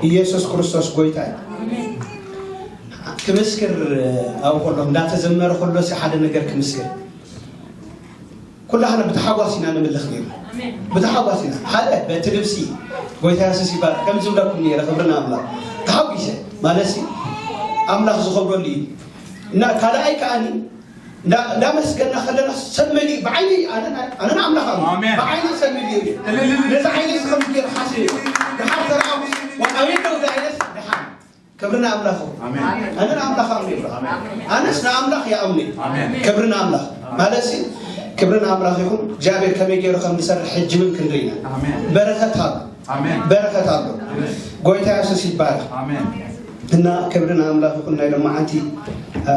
ኢየሱስ ክርስቶስ ጎይታ እዩ። ክምስክር ኣብ ከሎ እንዳተዘመረ ከሎ ሲ ሓደ ነገር ክምስክር ኩላህና ብተሓጓስ ኢና ንምልኽ ነይሩ። ብተሓጓስ ኢና ሓደ በቲ ልብሲ ጎይታ የሱስ ይባል ከም ዝብለኩም ነይረ ክብርና ኣምላኽ ተሓጒሰ ማለት ሲ ኣምላኽ ዝኸብረሉ እዩ። እና ካልኣይ ከኣኒ እንዳ- እንዳመስገና ከለና ሰብ መሊእ ብዓይኒ ኣነ ኣነ ኣምላኽ ኣምላኽ ኣሜን። ብዓይኒ ሰብ መሊእ እዩ። እልልልል። ነዚ ዓይኒ እዚ ከም ገይሩ ሓስብ እዩ። ድሓር ተረኣኹ ኣቤት ደው ዳይነስ ድሓር ክብርና ኣምላኽ ይኹን። ኣሜን። ኣነ ንኣምላኽ ኣምነ ይብላ ኣነስ ንኣምላኽ ይኣምነ ኣሜን። ክብርና ኣምላኽ ማለት ሲ ክብርና ኣምላኽ ይኹን። እግዚኣብሔር ከመይ ገይሩ ከም ዝሰርሕ ሕጂ እውን ክንርኢ ኢና። ኣሜን። በረኸት ኣሎ ኣሜን። በረኸት ኣሎ። ጎይታ የሱስ ይባረክ። ኣሜን። እና ክብርና ኣምላኽ ይኹን። ናይ ሎማዓንቲ እ፣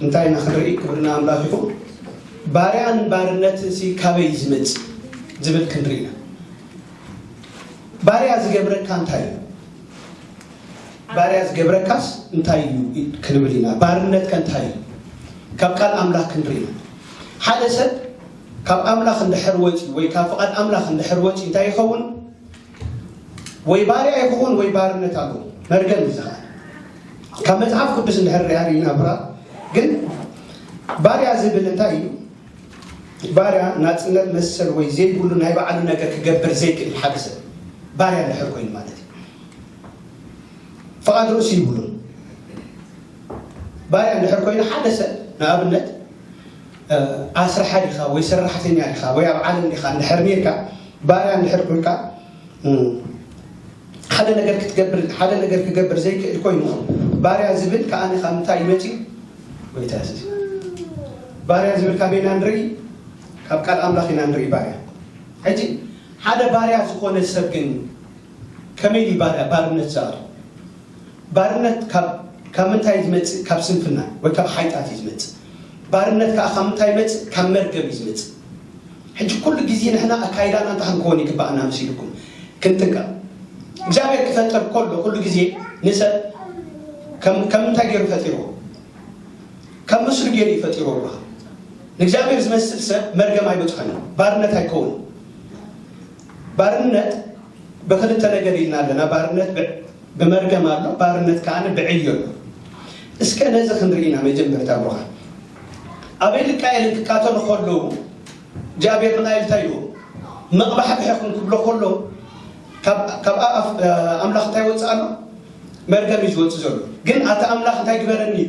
እንታይ ኢና ክንርኢ? ክብርና ኣምላኽ ይኹን። ባርያን ባርነትን ሲ ካበይ ዝመጽእ ዝብል ክንርኢ ኢና። ባርያ ዝገብረካ እንታይ እዩ? ባርያ ዝገብረካስ እንታይ እዩ ክንብል ኢና። ባርነትከ እንታይ እዩ? ካብ ቃል ኣምላኽ ክንርኢ ኢና። ሓደ ሰብ ካብ ኣምላኽ እንድሕር ወፂኡ ወይ ካብ ፍቓድ ኣምላኽ እንድሕር ወፂኡ እንታይ ይኸውን? ወይ ባርያ ይኸውን ወይ ባርነት ኣሎ። መርገም እዩ ዝኸኣል። ካብ መፅሓፍ ቅዱስ እንድሕር ሪኣ ርኢና ብራ ግን ባርያ ዝብል እንታይ እዩ? ባርያ ናፅነት መሰል ወይ ዘይብሉ ናይ ባዕሉ ነገር ክገብር ዘይክእል ሓደ ሰብ ባርያ እንድሕር ኮይኑ ማለት እዩ። ፍቓድ ርእሱ ይብሉን። ባርያ እንድሕር ኮይኑ ሓደ ሰብ ንኣብነት እ፣ ኣስራሓ ዲኻ ወይ ሰራሕተኛ ዲኻ ወይ ኣብ ዓለም ዲኻ እንድሕር ኔርካ ባርያ እንድሕር ኮንካ እ፣ ሓደ ነገር ክትገብር ሓደ ነገር ክገብር ዘይክእል ኮይኑ ባርያ ዝብል ከኣ ካብ ምንታይ ይመጽእ? ጎይታ የሱስ ባርያ ዝብል ካበይና ንርኢ? ካብ ቃል ኣምላኽ ኢና ንርኢ ባርያ። ሕጂ ሓደ ባርያ ዝኾነ ሰብ ግን ከመይ ድዩ ባርያ ባርነት ዝኣቱ? ባርነት ካብ ካብ ምንታይ ዝመጽእ? ካብ ስንፍና ወይ ካብ ሓይጣት እዩ ዝመጽእ። ባርነት ከኣ ካብ ምንታይ ይመጽእ? ካብ መርገም እዩ ዝመጽእ። ሕጂ ኩሉ ግዜ ንሕና ኣካይዳና እንታይ ክንከውን ይግባኣና መሲልኩም? ክንጥንቀቕ። እግዚኣብሔር ክፈጥር ከሎ ኩሉ ግዜ ንሰብ ከም ከም እንታይ ገይሩ ፈጢርዎ? ከም ምስሉ ገይሩ እዩ ፈጢርዎ። ንእግዚኣብሔር ዝመስል ሰብ መርገም ኣይበጽሖን እዩ። ባርነት ኣይከውንን። ባርነት ብክልተ ነገር ኢልና ኣለና። ባርነት ብ- ብመርገም ኣሎ፣ ባርነት ከኣ ብዕዮ ኣሎ። እስከ ነዚ ክንርኢ ኢና መጀመርታ ብሩኻ። ኣብ ኤልቃኤልን ክቃተሉ ከለዉ እግዚኣብሔር ንቃኤል እንታይ ኢልዎ? መቕባሕብሐ ኩን ክብሎ ከሎ ካብ ካብ ኣፍ ኣምላኽ እንታይ ወፅእ ኣሎ? መርገም እዩ ዝወፅእ ዘሎ። ግን ኣቲ ኣምላኽ እንታይ ግበረኒ እዩ?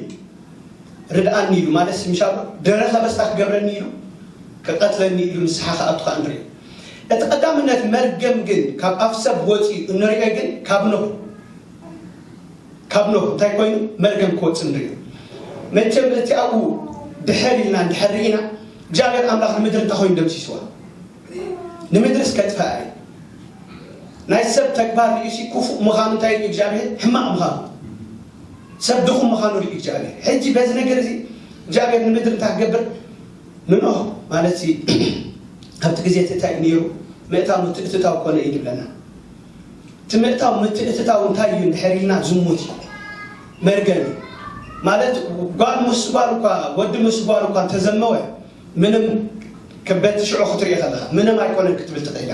ርድኣኒ ኢሉ ማለት ምሻሎ ደረኸ በስታ ክገብረኒ ኢሉ ክቐትለኒ ኢሉ ንስሓ ክኣቱ ከዓ ንርኢ። እቲ ቀዳምነት መርገም ግን ካብ ኣፍ ሰብ ወፂኡ እንሪኦ ግን ካብ ኖህ ካብ ኖህ እንታይ ኮይኑ መርገም ክወፅእ ንሪኦ። መቸም እቲ ኣብኡ ድሕር ኢልና እንድሕር ርኢና እግዚኣብሔር ኣምላኽ ንምድሪ እንታይ ኮይኑ ደምሲስዋ? ንምድርስ ከጥፍኣ እዩ። ናይ ሰብ ተግባር ርእሲ ክፉእ ምዃኑ እንታይ እዩ እግዚኣብሔር ሕማቕ ምዃኑ ሰብ ድኹም ምዃኑ ርኢ እግዚኣብሔር። ሕጂ በዚ ነገር እዚ እግዚኣብሔር ንምድሪ እንታይ ክገብር ንኖህ ማለት ሲ ኣብቲ ግዜ እቲ እንታይ እዩ ነይሩ ምእታው ምትእትታው ኮነ እዩ ዝብለና። እቲ ምእታው ምትእትታው እንታይ እዩ እንድሕር ኢልና ዝሙት እዩ መርገም እዩ። ማለት ጓል ምስ ጓል እኳ ወዲ ምስ ጓል እኳ እንተዘመወ ምንም ክበቲ ሽዑ ክትርኢ ከለኻ ምንም ኣይኮነን ክትብል ትኽእል ኢኻ።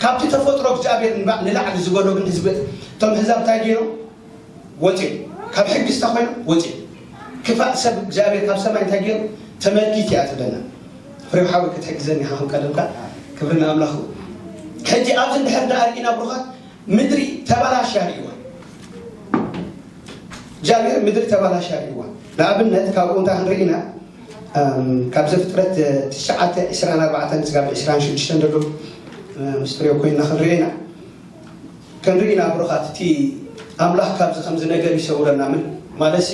ካብቲ ተፈጥሮ እግዚኣብሔር ንባ- ንላዕሊ ዝበሎ ግን ህዝቢ እቶም ህዛብ እንታይ ገይሮም ወፂኦም ካብ ሕጊ ዝታ ኮይኖም ወፂኦም ክፋእ ሰብ እግዚኣብሔር ካብ ሰማይ እንታይ ገይሩ ተመልኪት እያ ትብለና። ፍሬው ሓወይ ክትሕግዘኒ ኢኻ ከም ቀደምካ ክብሪ ንኣምላኽ። ሕጂ ኣብዚ እንድሕር ደኣ ርኢና ብሩኻት ምድሪ ተባላሽያ ርእይዋ እግዚኣብሔር ምድሪ ተባላሽያ ርእይዋ። ንኣብነት ካብኡ እንታይ ክንርኢ ኢና? ካብ ዘፍጥረት ትሽዓተ ዕስራን ኣርባዕተን ስጋብ ዕስራን ሽዱሽተን ዘሎ ምስ ትሪኦ ኮይንና ክንርኢ ኢና። ክንርኢ ኢና ብሩኻት እቲ ኣምላኽ ካብዚ ከምዚ ነገር ይሰውረና ምን ማለት ሲ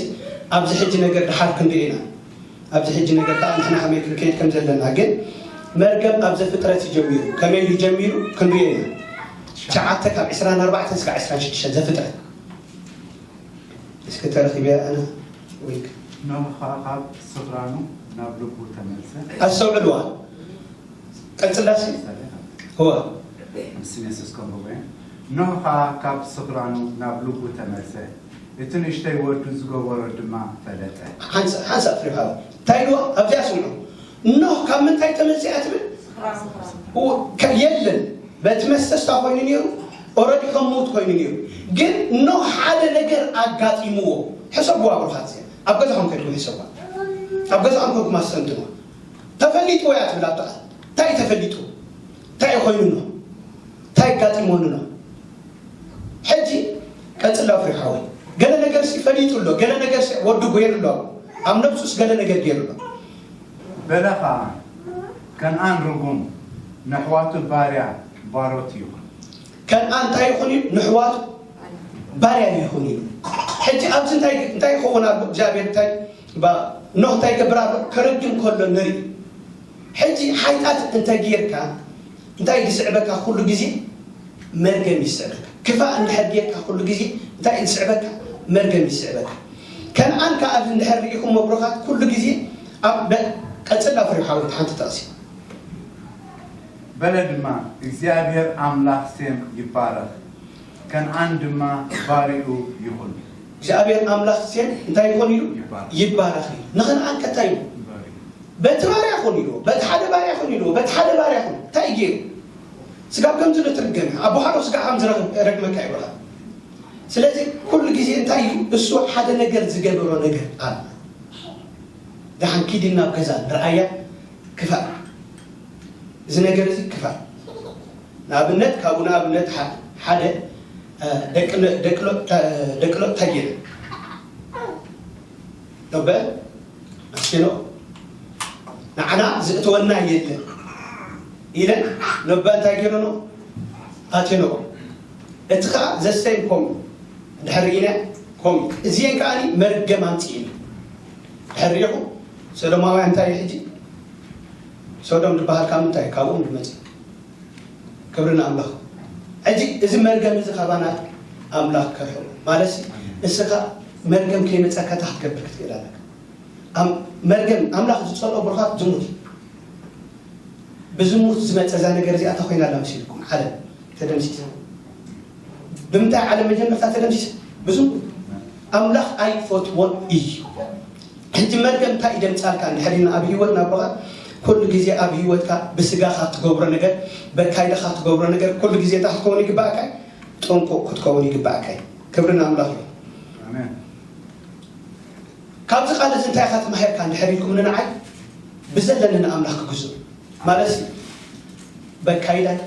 ኣብዚ ሕጂ ነገር ድሓር ክንርኢ ኢና። ኣብዚ ሕጂ ነገር ከዓ ንሕና ከመይ ክንከይድ ከም ዘለና ግን መርገም ኣብ ዘፍጥረት እዩ ጀሚሩ። ከመይ ኢሉ ጀሚሩ ክንሪኦ ኢና። ትሽዓተ ካብ ዕስራን ኣርባዕተን እስካብ ዕስራን ሽዱሽተን ዘፍጥረት እስኪ ተረኺበ ኣነ ወይ ኖህ ኸዓ ካብ ስኽራኑ ናብ ልቡ ተመልሰ። ኣስተውዕልዋ ቀጽላሲ እዋ ምስን የሱስ ከምብቦ ኖህ ኸዓ ካብ ስኽራኑ ናብ ልቡ ተመልሰ። እቲ ንእሽተይ ወዱ ዝገበሮ ድማ ፈለጠ። ሓንሳእ ፍሪኻ እንታይ ኢልዋ ኣብዚኣ ስምዑ። ኖህ ካብ ምንታይ ተመልሰ እያ ትብል? የለን በቲ መስተስታ ኮይኑ ነይሩ። ኦረዲ ከም ምውት ኮይኑ ነይሩ። ግን ኖህ ሓደ ነገር ኣጋጢምዎ። ሕሰብዋ ብሩኻት እዚኣ ኣብ ገዛኹም ከድኩም ሕሰብዋ። ኣብ ገዛኹም ከድኩም ኣስተንትንዋ። ተፈሊጥዎ እያ ትብል ኣብታ ቃል። እንታይ እዩ ተፈሊጡ? እንታይ እዩ ኮይኑ ኖህ? እንታይ ኣጋጢምዎ ንኖህ? ሕጂ ቀጽላ ፍሪ ሓወይ፣ ገለ ነገር ሲ ፈሊጡ ኣሎ። ገለ ነገር ሲ ወዱ ጎይሩ ኣሎ። ኣብ ነብሱስ ገለ ነገር ገይሩ ኣሎ። በለ ኸኣ፣ ከነኣን ርጉም፣ ነሕዋቱ ባርያ ባሮት ይኹን። ከነኣን እንታይ ይኹን ኢሉ? ንሕዋቱ ባርያ ይኹን ኢሉ። ሕጂ ኣብዚ እንታይ እንታይ ይኸውን ኣሎ? እግዚኣብሔር እንታይ ባ ኖህ እንታይ ይገብር ኣሎ? ከረግም ከሎ ንርኢ። ሕጂ ሓይጣት እንተ ጌርካ እንታይ ዝስዕበካ? ኩሉ ግዜ መርገም ይስዕበካ። ክፋእ እንድሕር ጌርካ ኩሉ ግዜ እንታይ ዝስዕበካ? መርገም ይስዕበካ። ከነኣን ከኣ ኣብዚ እንድሕር ርኢኹም መብሮኻት ኩሉ ግዜ ኣብ በ- ቀጽላ ፍሬው ሓወይ ሓንቲ ጥቕሲ በለ ድማ፣ እግዚኣብሔር ኣምላኽ ሴም ይባረኽ፣ ከነኣን ድማ ባሪኡ ይኹን። እግዚኣብሔር ኣምላኽ ሴም እንታይ ይኾን ኢሉ? ይባረኽ። ይባረኽ ኢሉ። ንኸነኣን ከ እንታይ ኢሉ? ባሪኡ። በቲ ባርያ ኾን ኢሉ፣ በቲ ሓደ ባርያ ኾን ኢሉ፣ በቲ ሓደ ባርያ ኾን እንታይ እዩ ገይሩ? ስጋብ ከምዚ ዶ ትርገም? ኣቦ ሓሮ ስጋ ከም ዝረግመካ ይብልኻ። ስለዚ ኩሉ ግዜ እንታይ እዩ? እሱ ሓደ ነገር ዝገበሮ ነገር ኣሎ። ደሓን ኪዲ ናብ ገዛ ንርኣያ ክፋእ። እዚ ነገር እዚ ክፋእ። ንኣብነት ካብኡ ንኣብነት ሐ- ሓደ እ፣ ደቂ ሎ- ደቂ ሎ- ተ- ደቂ ሎጥ እንታይ ገይረ? ኖበ ኣስቴኖ ንዓና ዝእተወና የለን ኢለን ኖበ እንታይ ገይረኖ? ኣቴኖ እቲ ኸዓ ዘሰይም ኮም ድሕር ኢነ ኮም እዚአን ከዓኒ መርገም ኣምፅእን ድሕር ሪኹ ሶዶማውያን እንታይ ሕጂ ሶዶም ዝበሃል ካብ ምንታይ ካብኦም ዝመፅእ ክብሪ ንኣምላኽ ሕጂ እዚ መርገም እዚ ካባና ኣምላኽ ከርሕቁ ማለት እስኻ መርገም ከይመፀካ እንታይ ክትገብር ክትክእል ኣለካ መርገም ኣምላኽ ዝፀልኦ ብርኻት ዝሙት እዩ ብዝሙት ዝመፀ እዛ ነገር እዚኣ እንታይ ኮይና ኣላ መሲልኩም ዓለም ተደምሲሳ ብምንታይ ዓለም መጀመርታ ተደምሲሳ ብዝሙት ኣምላኽ ኣይፈትዎን እዩ ሕጂ መርገም እንታይ ይደምፃልካ እንድሕር ኢልና ኣብ ህይወትና ኣቦኻ ኩሉ ግዜ ኣብ ህይወትካ ብስጋኻ ትገብሮ ነገር በካይዳኻ ትገብሮ ነገር ኩሉ ግዜ እንታይ ክትከውን ይግባእካ ጥንቁቕ ክትከውን ይግባእካ ክብሪ ንኣምላኽ እዩ ኣሜን ካብዚ ቃል እዚ እንታይ ኢኻ ተማሂርካ እንድሕር ኢልኩም ንዓይ ብዘለኒ ንኣምላኽ ክግዝኡ ማለት በካይዳይ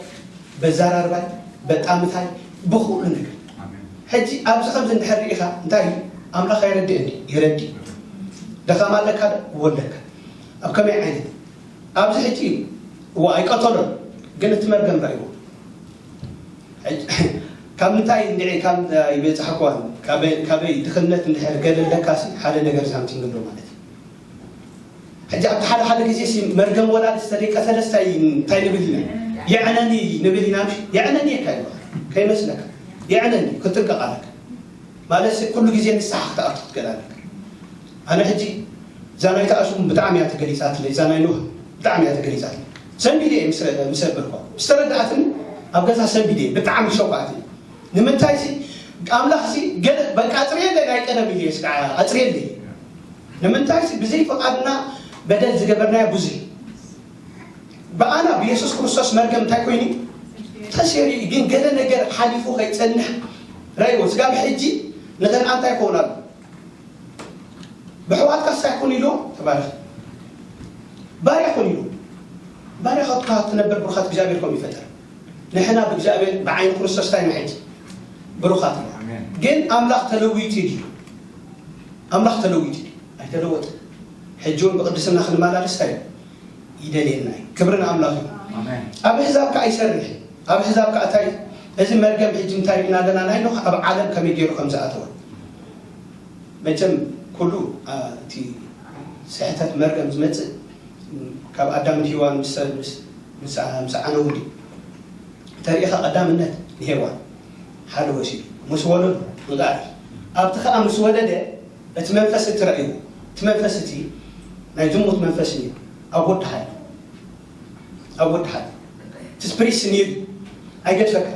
በዘራርባይ በጣምታይ ብኹሉ ነገር ሕጂ ኣብዚ ከምዚ እንድሕር ርኢኻ እንታይ እዩ ኣምላኽ ኣይረድእን እዩ ይረዲ ደኻማ ኣለካ ዶ እወ ኣለካ ኣብ ከመይ ዓይነት ኣብዚ ሕጂ እዋ ኣይቀተሎን ግን እቲ መርገም ራእይዎ ካብ ምንታይ እንድዒ ካብ ይበፅሓኳን ካበይ ድኽነት እንድሕር ገለ ኣለካሲ ሓደ ነገር ሳምቲንግ ኣሎ ማለት እዩ ሕጂ ኣብቲ ሓደ ሓደ ግዜ ሲ መርገም ወላድ ዝተደቀሰ ደስታ እንታይ ንብል ኢና የዕነኒ ንብል ኢና ምሽ የዕነኒ የካ ይበሃል ከይመስለካ የዕነኒ ክትጥንቀቕ ኣለካ ማለት ኩሉ ግዜ ንስሓ ክትኣቱ ክትክእል ኣለካ ኣነ ሕጂ እዛ ናይ ተኣሽሙ ብጣዕሚ እያ ተገሊፃትለይ እዛ ናይ ኖህ ብጣዕሚ እያ ተገሊፃትለይ ሰንቢደ እየ ምስ ኣበልኳ ምስ ተረድኣትኒ ኣብ ገዛ ሰንቢደ እየ ብጣዕሚ ሸውዓት እየ ንምንታይ ሲ ኣምላኽ ሲ ገለ በቃ ኣፅርየለይ ናይ ቀደም ኢለ እየ ስጋዓ ኣፅርየለይ ንምንታይ ሲ ብዘይ ፍቓድና በደል ዝገበርናዮ ብዙሕ ብኣና ብየሱስ ክርስቶስ መርገም እንታይ ኮይኑ ተሰሪኡ ግን ገለ ነገር ሓሊፉ ከይፀንሕ ረእይዎ ስጋብ ሕጂ ንኸንኣ እንታይ ይኸውን ኣሎ ብሕዋትካ ሳይኮን ኢሉ ተባረኽ ባርያ ኮን ኢሉ ባርያ ኻትካ ትነብር ብሩኻት እግዚኣብሔር ከም ይፈጠር ንሕና ብእግዚኣብሔር ብዓይኒ ክርስቶስ እንታይ ንሕጅ ብሩኻት ኢና ግን ኣምላኽ ተለዊጡ ድዩ ኣምላኽ ተለዊጡ ድዩ ኣይተለወጠ ሕጂ እውን ብቅድስና ክንመላለስ እንታይ ይደልየና እዩ ክብሪ ንኣምላኽ እዩ ኣብ ኣሕዛብ ከዓ ይሰርሕ ኣብ ኣሕዛብ ከዓ እንታይ እዚ መርገም ሕጂ እንታይ ሪእና ኣለና ናይ ኖህ ኣብ ዓለም ከመይ ገይሩ ከም ዝኣተወ መቸም ኩሉ እቲ ስሕተት መርገም ዝመፅእ ካብ ኣዳምን ሂዋን ምስ ዓነውሉ እንተሪኢኻ ቀዳምነት ንሄዋን ሓደ ወሲዱ ምስ ወለዱ ንቃሪ ኣብቲ ከዓ ምስ ወለደ እቲ መንፈስ እቲ ረእይዎ እቲ መንፈስ እቲ ናይ ዝሙት መንፈስ እዩ ኣብ ወዲ ሓደ ኣብ ወዲ ሓደ እቲ ስፕሪት ስኒር ኣይገድፈካ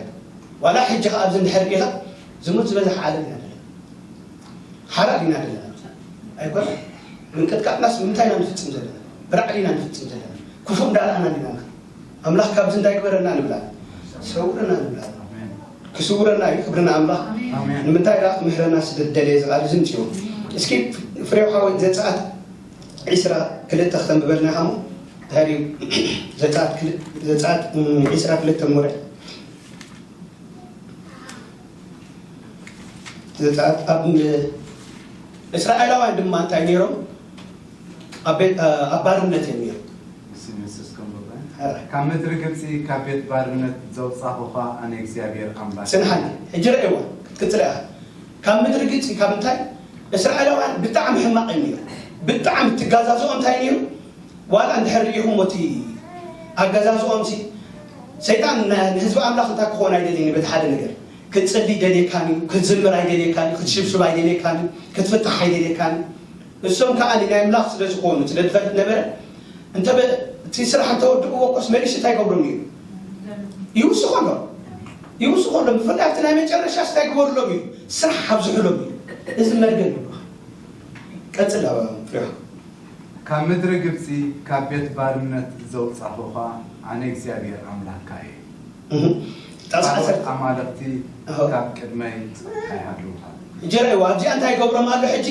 ዋላ ሕጂ ከዓ ኣብዚ እንድሕር ዲኻ ዝሙት ዝበዝሕ ዓለም ኢና ዘለና ሓራ ዲና ዘለና ኣይኮነ ምንቅጥቃጥናስ ምንታይ ኢና ንፍፅም ዘለና ብራዕ ዲና ንፍፅም ዘለና ክፉእ እንዳረኣና ዲና ኣምላኽ ካብዚ እንታይ ግበረና ንብላ ሰውረና ንብላ። ክስውረና እዩ ክብርና ኣምላኽ። ንምንታይ ደኣ ክምህረና ስለ ዝደለየ ዝቓል ዝምፅኡ። እስኪ ፍሬው ሓወይ ዘፀኣት ዒስራ ክልተ ክተንብበልና ኢኻ እሞ ድሕሪኡ ዘፀኣት ክል- ዘፀኣት ዒስራ ክልተ ሙረ ዘፀኣት ኣብ እስራኤላውያን ድማ እንታይ ነይሮም? ኣብ ቤት ኣብ ባርነት እዮም ነይሮም። ካብ ምድሪ ግብፂ ካብ ቤት ባርነት ዘውፃኹኻ ኣነ እግዚኣብሔር ኣምላኽ። ፅንሓኒ ሕጂ ረእዋ ክትቅፅል ኢኻ። ካብ ምድሪ ግብፂ ካብ እንታይ እስራኤላውያን ብጣዕሚ ሕማቕ እዮም ነይሮም። ብጣዕሚ ትጋዛዝኦም እንታይ ነይሩ? ዋላ እንድሕር ርኢኹም እቲ ኣገዛዝኦም ሲ ሰይጣን ንህዝቢ ኣምላኽ እንታይ ክኾን ኣይደልየን በቲ ሓደ ነገር ክትፅሊ ይደልየካን እዩ ክትዝምር ኣይደልየካን እዩ ክትሽብሽብ ኣይደልየካን እዩ ክትፍታሕ ኣይደልየካን እዩ እሶም ከዓ ናይ ኣምላኽ ስለ ዝኾኑ ስለ ዝፈልጥ ነበረ እንተ እቲ ስራሕ እንተወድእዎ ኮስ መሊሱ እንታይ ይገብሮም እዩ ይውስኾሎም ይውስኾሎም ብፍላይ ኣብቲ ናይ መጨረሻ ስታይ ግበሩሎም እዩ ስራሕ ኣብዝሑሎም እዩ እዚ መርገም እዩ ቀፅል ፍሬዋ ካብ ምድሪ ግብፂ፣ ካብ ቤት ባርነት ዘውፃኹኻ ኣነ እግዚኣብሔር ኣምላኽካ እየ። እህ፣ ጥቕሲ ዓሰርተ። ኣማልኽቲ ኣዎ። ካብ ቅድመይ ኣይሃልዉኻ። ሕጂ ረእይዋ፣ ኣብዚኣ እንታይ ይገብሮም ኣሎ? ሕጂ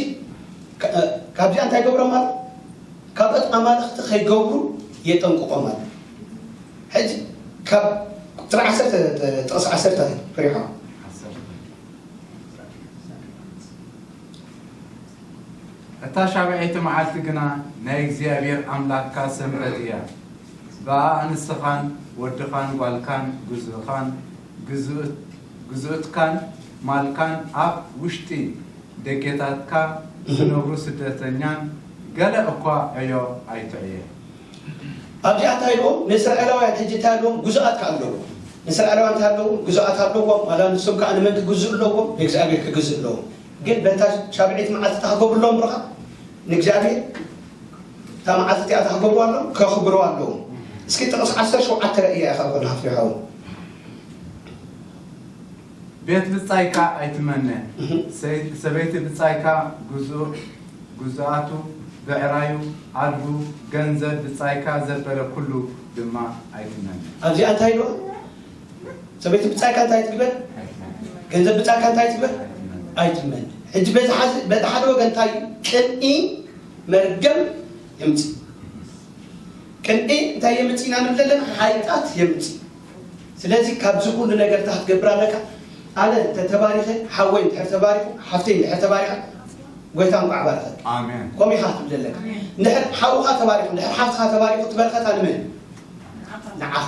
ካ- ካብዚኣ እንታይ ይገብሮም ኣሎ? ካልኦት ኣማልኽቲ ከይገብሩ የጠንቅቖም ኣሎ። ሕጂ ካብ ቁፅሪ ዓሰርተ ጥቕሲ ዓሰርተ ፍሪሖም። እታ ሻብዐይቲ መዓልቲ ግና ናይ እግዚኣብሔር ኣምላኽካ ሰንበት እያ። ብኣ ንስኻን ወድኻን ጓልካን ግዙእኻን ግዙእትካን ማልካን ኣብ ውሽጢ ደጌታትካ ዝነብሩ ስደተኛን ገለ እኳ ዕዮ ኣይትዕየ። ኣብዚኣ እንታይ ኢልዎም ንእስራኤላውያን ሕጂ እንታይ ኣለዎም ግዙኣት ከኣ ኣለዎም ንእስራኤላውያን እንታይ ኣለዎም ግዙኣት ኣለዎም ዋላ ንሶም ከኣ ንመን ክግዝኡ ኣለዎም ንእግዚኣብሔር ክግዝኡ ኣለዎም ግን በታ ሻብዒት መዓልቲ እንታይ ክገብሩ ኣለዎም ብሩኻ ንእግዚኣብሔር እታ መዓልቲ እቲኣ እንታይ ክገብሩ ኣለዎም ከኽብርዋ ኣለዎም እስኪ ጥቕስ ዓሰርተ ሸውዓተ ረእያ ኢኻ ኮና ሃፍቲ ሓው ቤት ብጻይካ ኣይትመነ፣ ሰበይቲ ብጻይካ፣ ግዙኣቱ፣ ብዕራዩ፣ ኣድጉ፣ ገንዘብ ብጻይካ ዘበለ ኩሉ ድማ ኣይትመነ። ኣብዚኣ እንታይ ኢልዋ? ሰበይቲ ብጻይካ እንታይ ትግበር? ገንዘብ ብጻይካ እንታይ ትግበር? ኣይትመን። ሕጂ በዚ ሓዚ በቲ ሓደ ወገን እንታይ እዩ? ቅንኢ መርገም የምጽእ። ቅንኢ እንታይ የምፅእ ኢና ንብል ዘለና? ሓይጣት የምፅእ። ስለዚ ካብዚ ኩሉ ነገር እንታይ ክትገብር ኣለካ? ኣነ እንተተባሪኸ፣ ሓወይ እንድሕር ተባሪኹ፣ ሓፍተይ እንድሕር ተባሪኻ፣ ጎይታ እንቋዕ ባረኸት። ኣሜን። ከምኡ ኢኻ ክትብል ኣለካ። እንድሕር ሓውኻ ተባሪኹ፣ እንድሕር ሓፍትኻ ተባሪኹ፣ እቲ በረኸታ ንመን እዩ? ንዓኻ።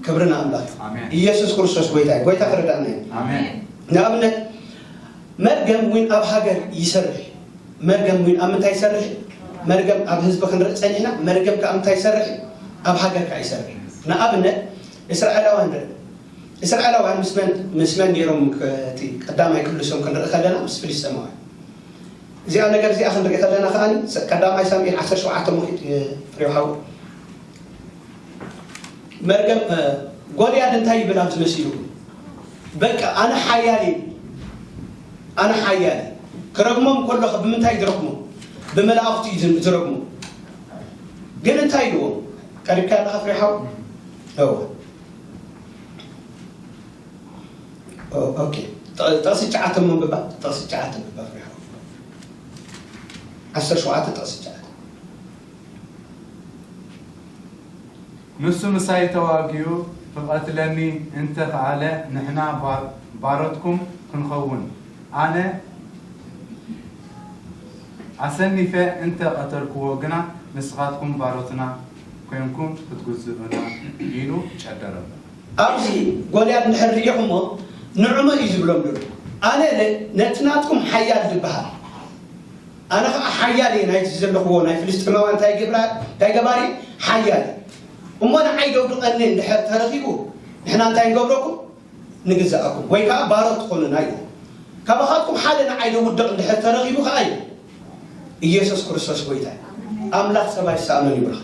ክብሪ ንኣምላኽ። ኣሜን። ኢየሱስ ክርስቶስ ጎይታ እዩ። ጎይታ ክርዳእና እዩ። ኣሜን። ንኣብነት መርገም እውን ኣብ ሃገር ይሰርሕ እዩ። መርገም እውን ኣብ ምንታይ ይሰርሕ እዩ? መርገም ኣብ ህዝቢ ክንርኢ ጸኒሕና፣ መርገም ከኣ ምንታይ ይሰርሕ እዩ? ኣብ ሃገር ከኣ ይሰርሕ እዩ። ንኣብነት እስራኤላውያን ንርኢ። እስራኤላውያን ምስ መን ምስ መን ነይሮም እቲ ቀዳማይ ክልሶም ክንርኢ ከለና ምስ ፍልስጤማውያን። እዚኣ ነገር እዚኣ ክንርኢ ከለና ከኣ ቀዳማይ ሳሙኤል ዓሰርተ ሸውዓተ ሞኺድ ፍሬው ሓው መርገም ጎልያድ እንታይ ይብል ኣብዚ መሲሉ በቃ ኣነ ሓያል እየ ኣነ ሓያል እየ ክረግሞም ከለኹ ብምንታይ ዝረግሞም ብመላእኽቱ እዩ ዝረግሞም ግን እንታይ ኢልዎም ቀሪብካ ኣለኻ ፍሬ ሓው እወ ኦኬ ጠቕሲ ጨዓተ መንብባ ጠቕሲ ጨዓተ መንብባ ፍሬ ሓው ዓሰርተ ሸውዓተ ጠቕሲ ጨዓተ ንሱ ምሳይ ተዋጊኡ ክቐትለኒ እንተ ኸኣለ፣ ንሕና ባሮትኩም ክንኸውን፣ ኣነ ኣሰኒፈ እንተ ቐተልክዎ ግና፣ ንስኻትኩም ባሮትና ኴንኩም ክትግዝኡና ኢሉ ጨደረሎም። ኣብዚ ጎልያድ እንድሕር ርኢኹሞ፣ ንዕሙ እዩ ዝብሎም ዘሎ። ኣነ ነቲ ናትኩም ሓያል ዝበሃል ኣነ ከዓ ሓያል እየ ናይቲ ዘለኽዎ ናይ ፍልስጥማውያን እንታይ ግብራ እንታይ ገባሪ ሓያል እሞ ንዓይ ደውድቐኒ እንድሕር ተረኺቡ ንሕና እንታይ ንገብረኩም ንግዛእኩም ወይ ከዓ ባሮት ትኾኑና እዩ ካባኻትኩም ሓደ ንዓይ ደውድቕ እንድሕር ተረኺቡ ከዓ እዩ ኢየሱስ ክርስቶስ ጎይታ እዩ ኣምላኽ ሰብ ኣይሰኣኖን ይብርኻ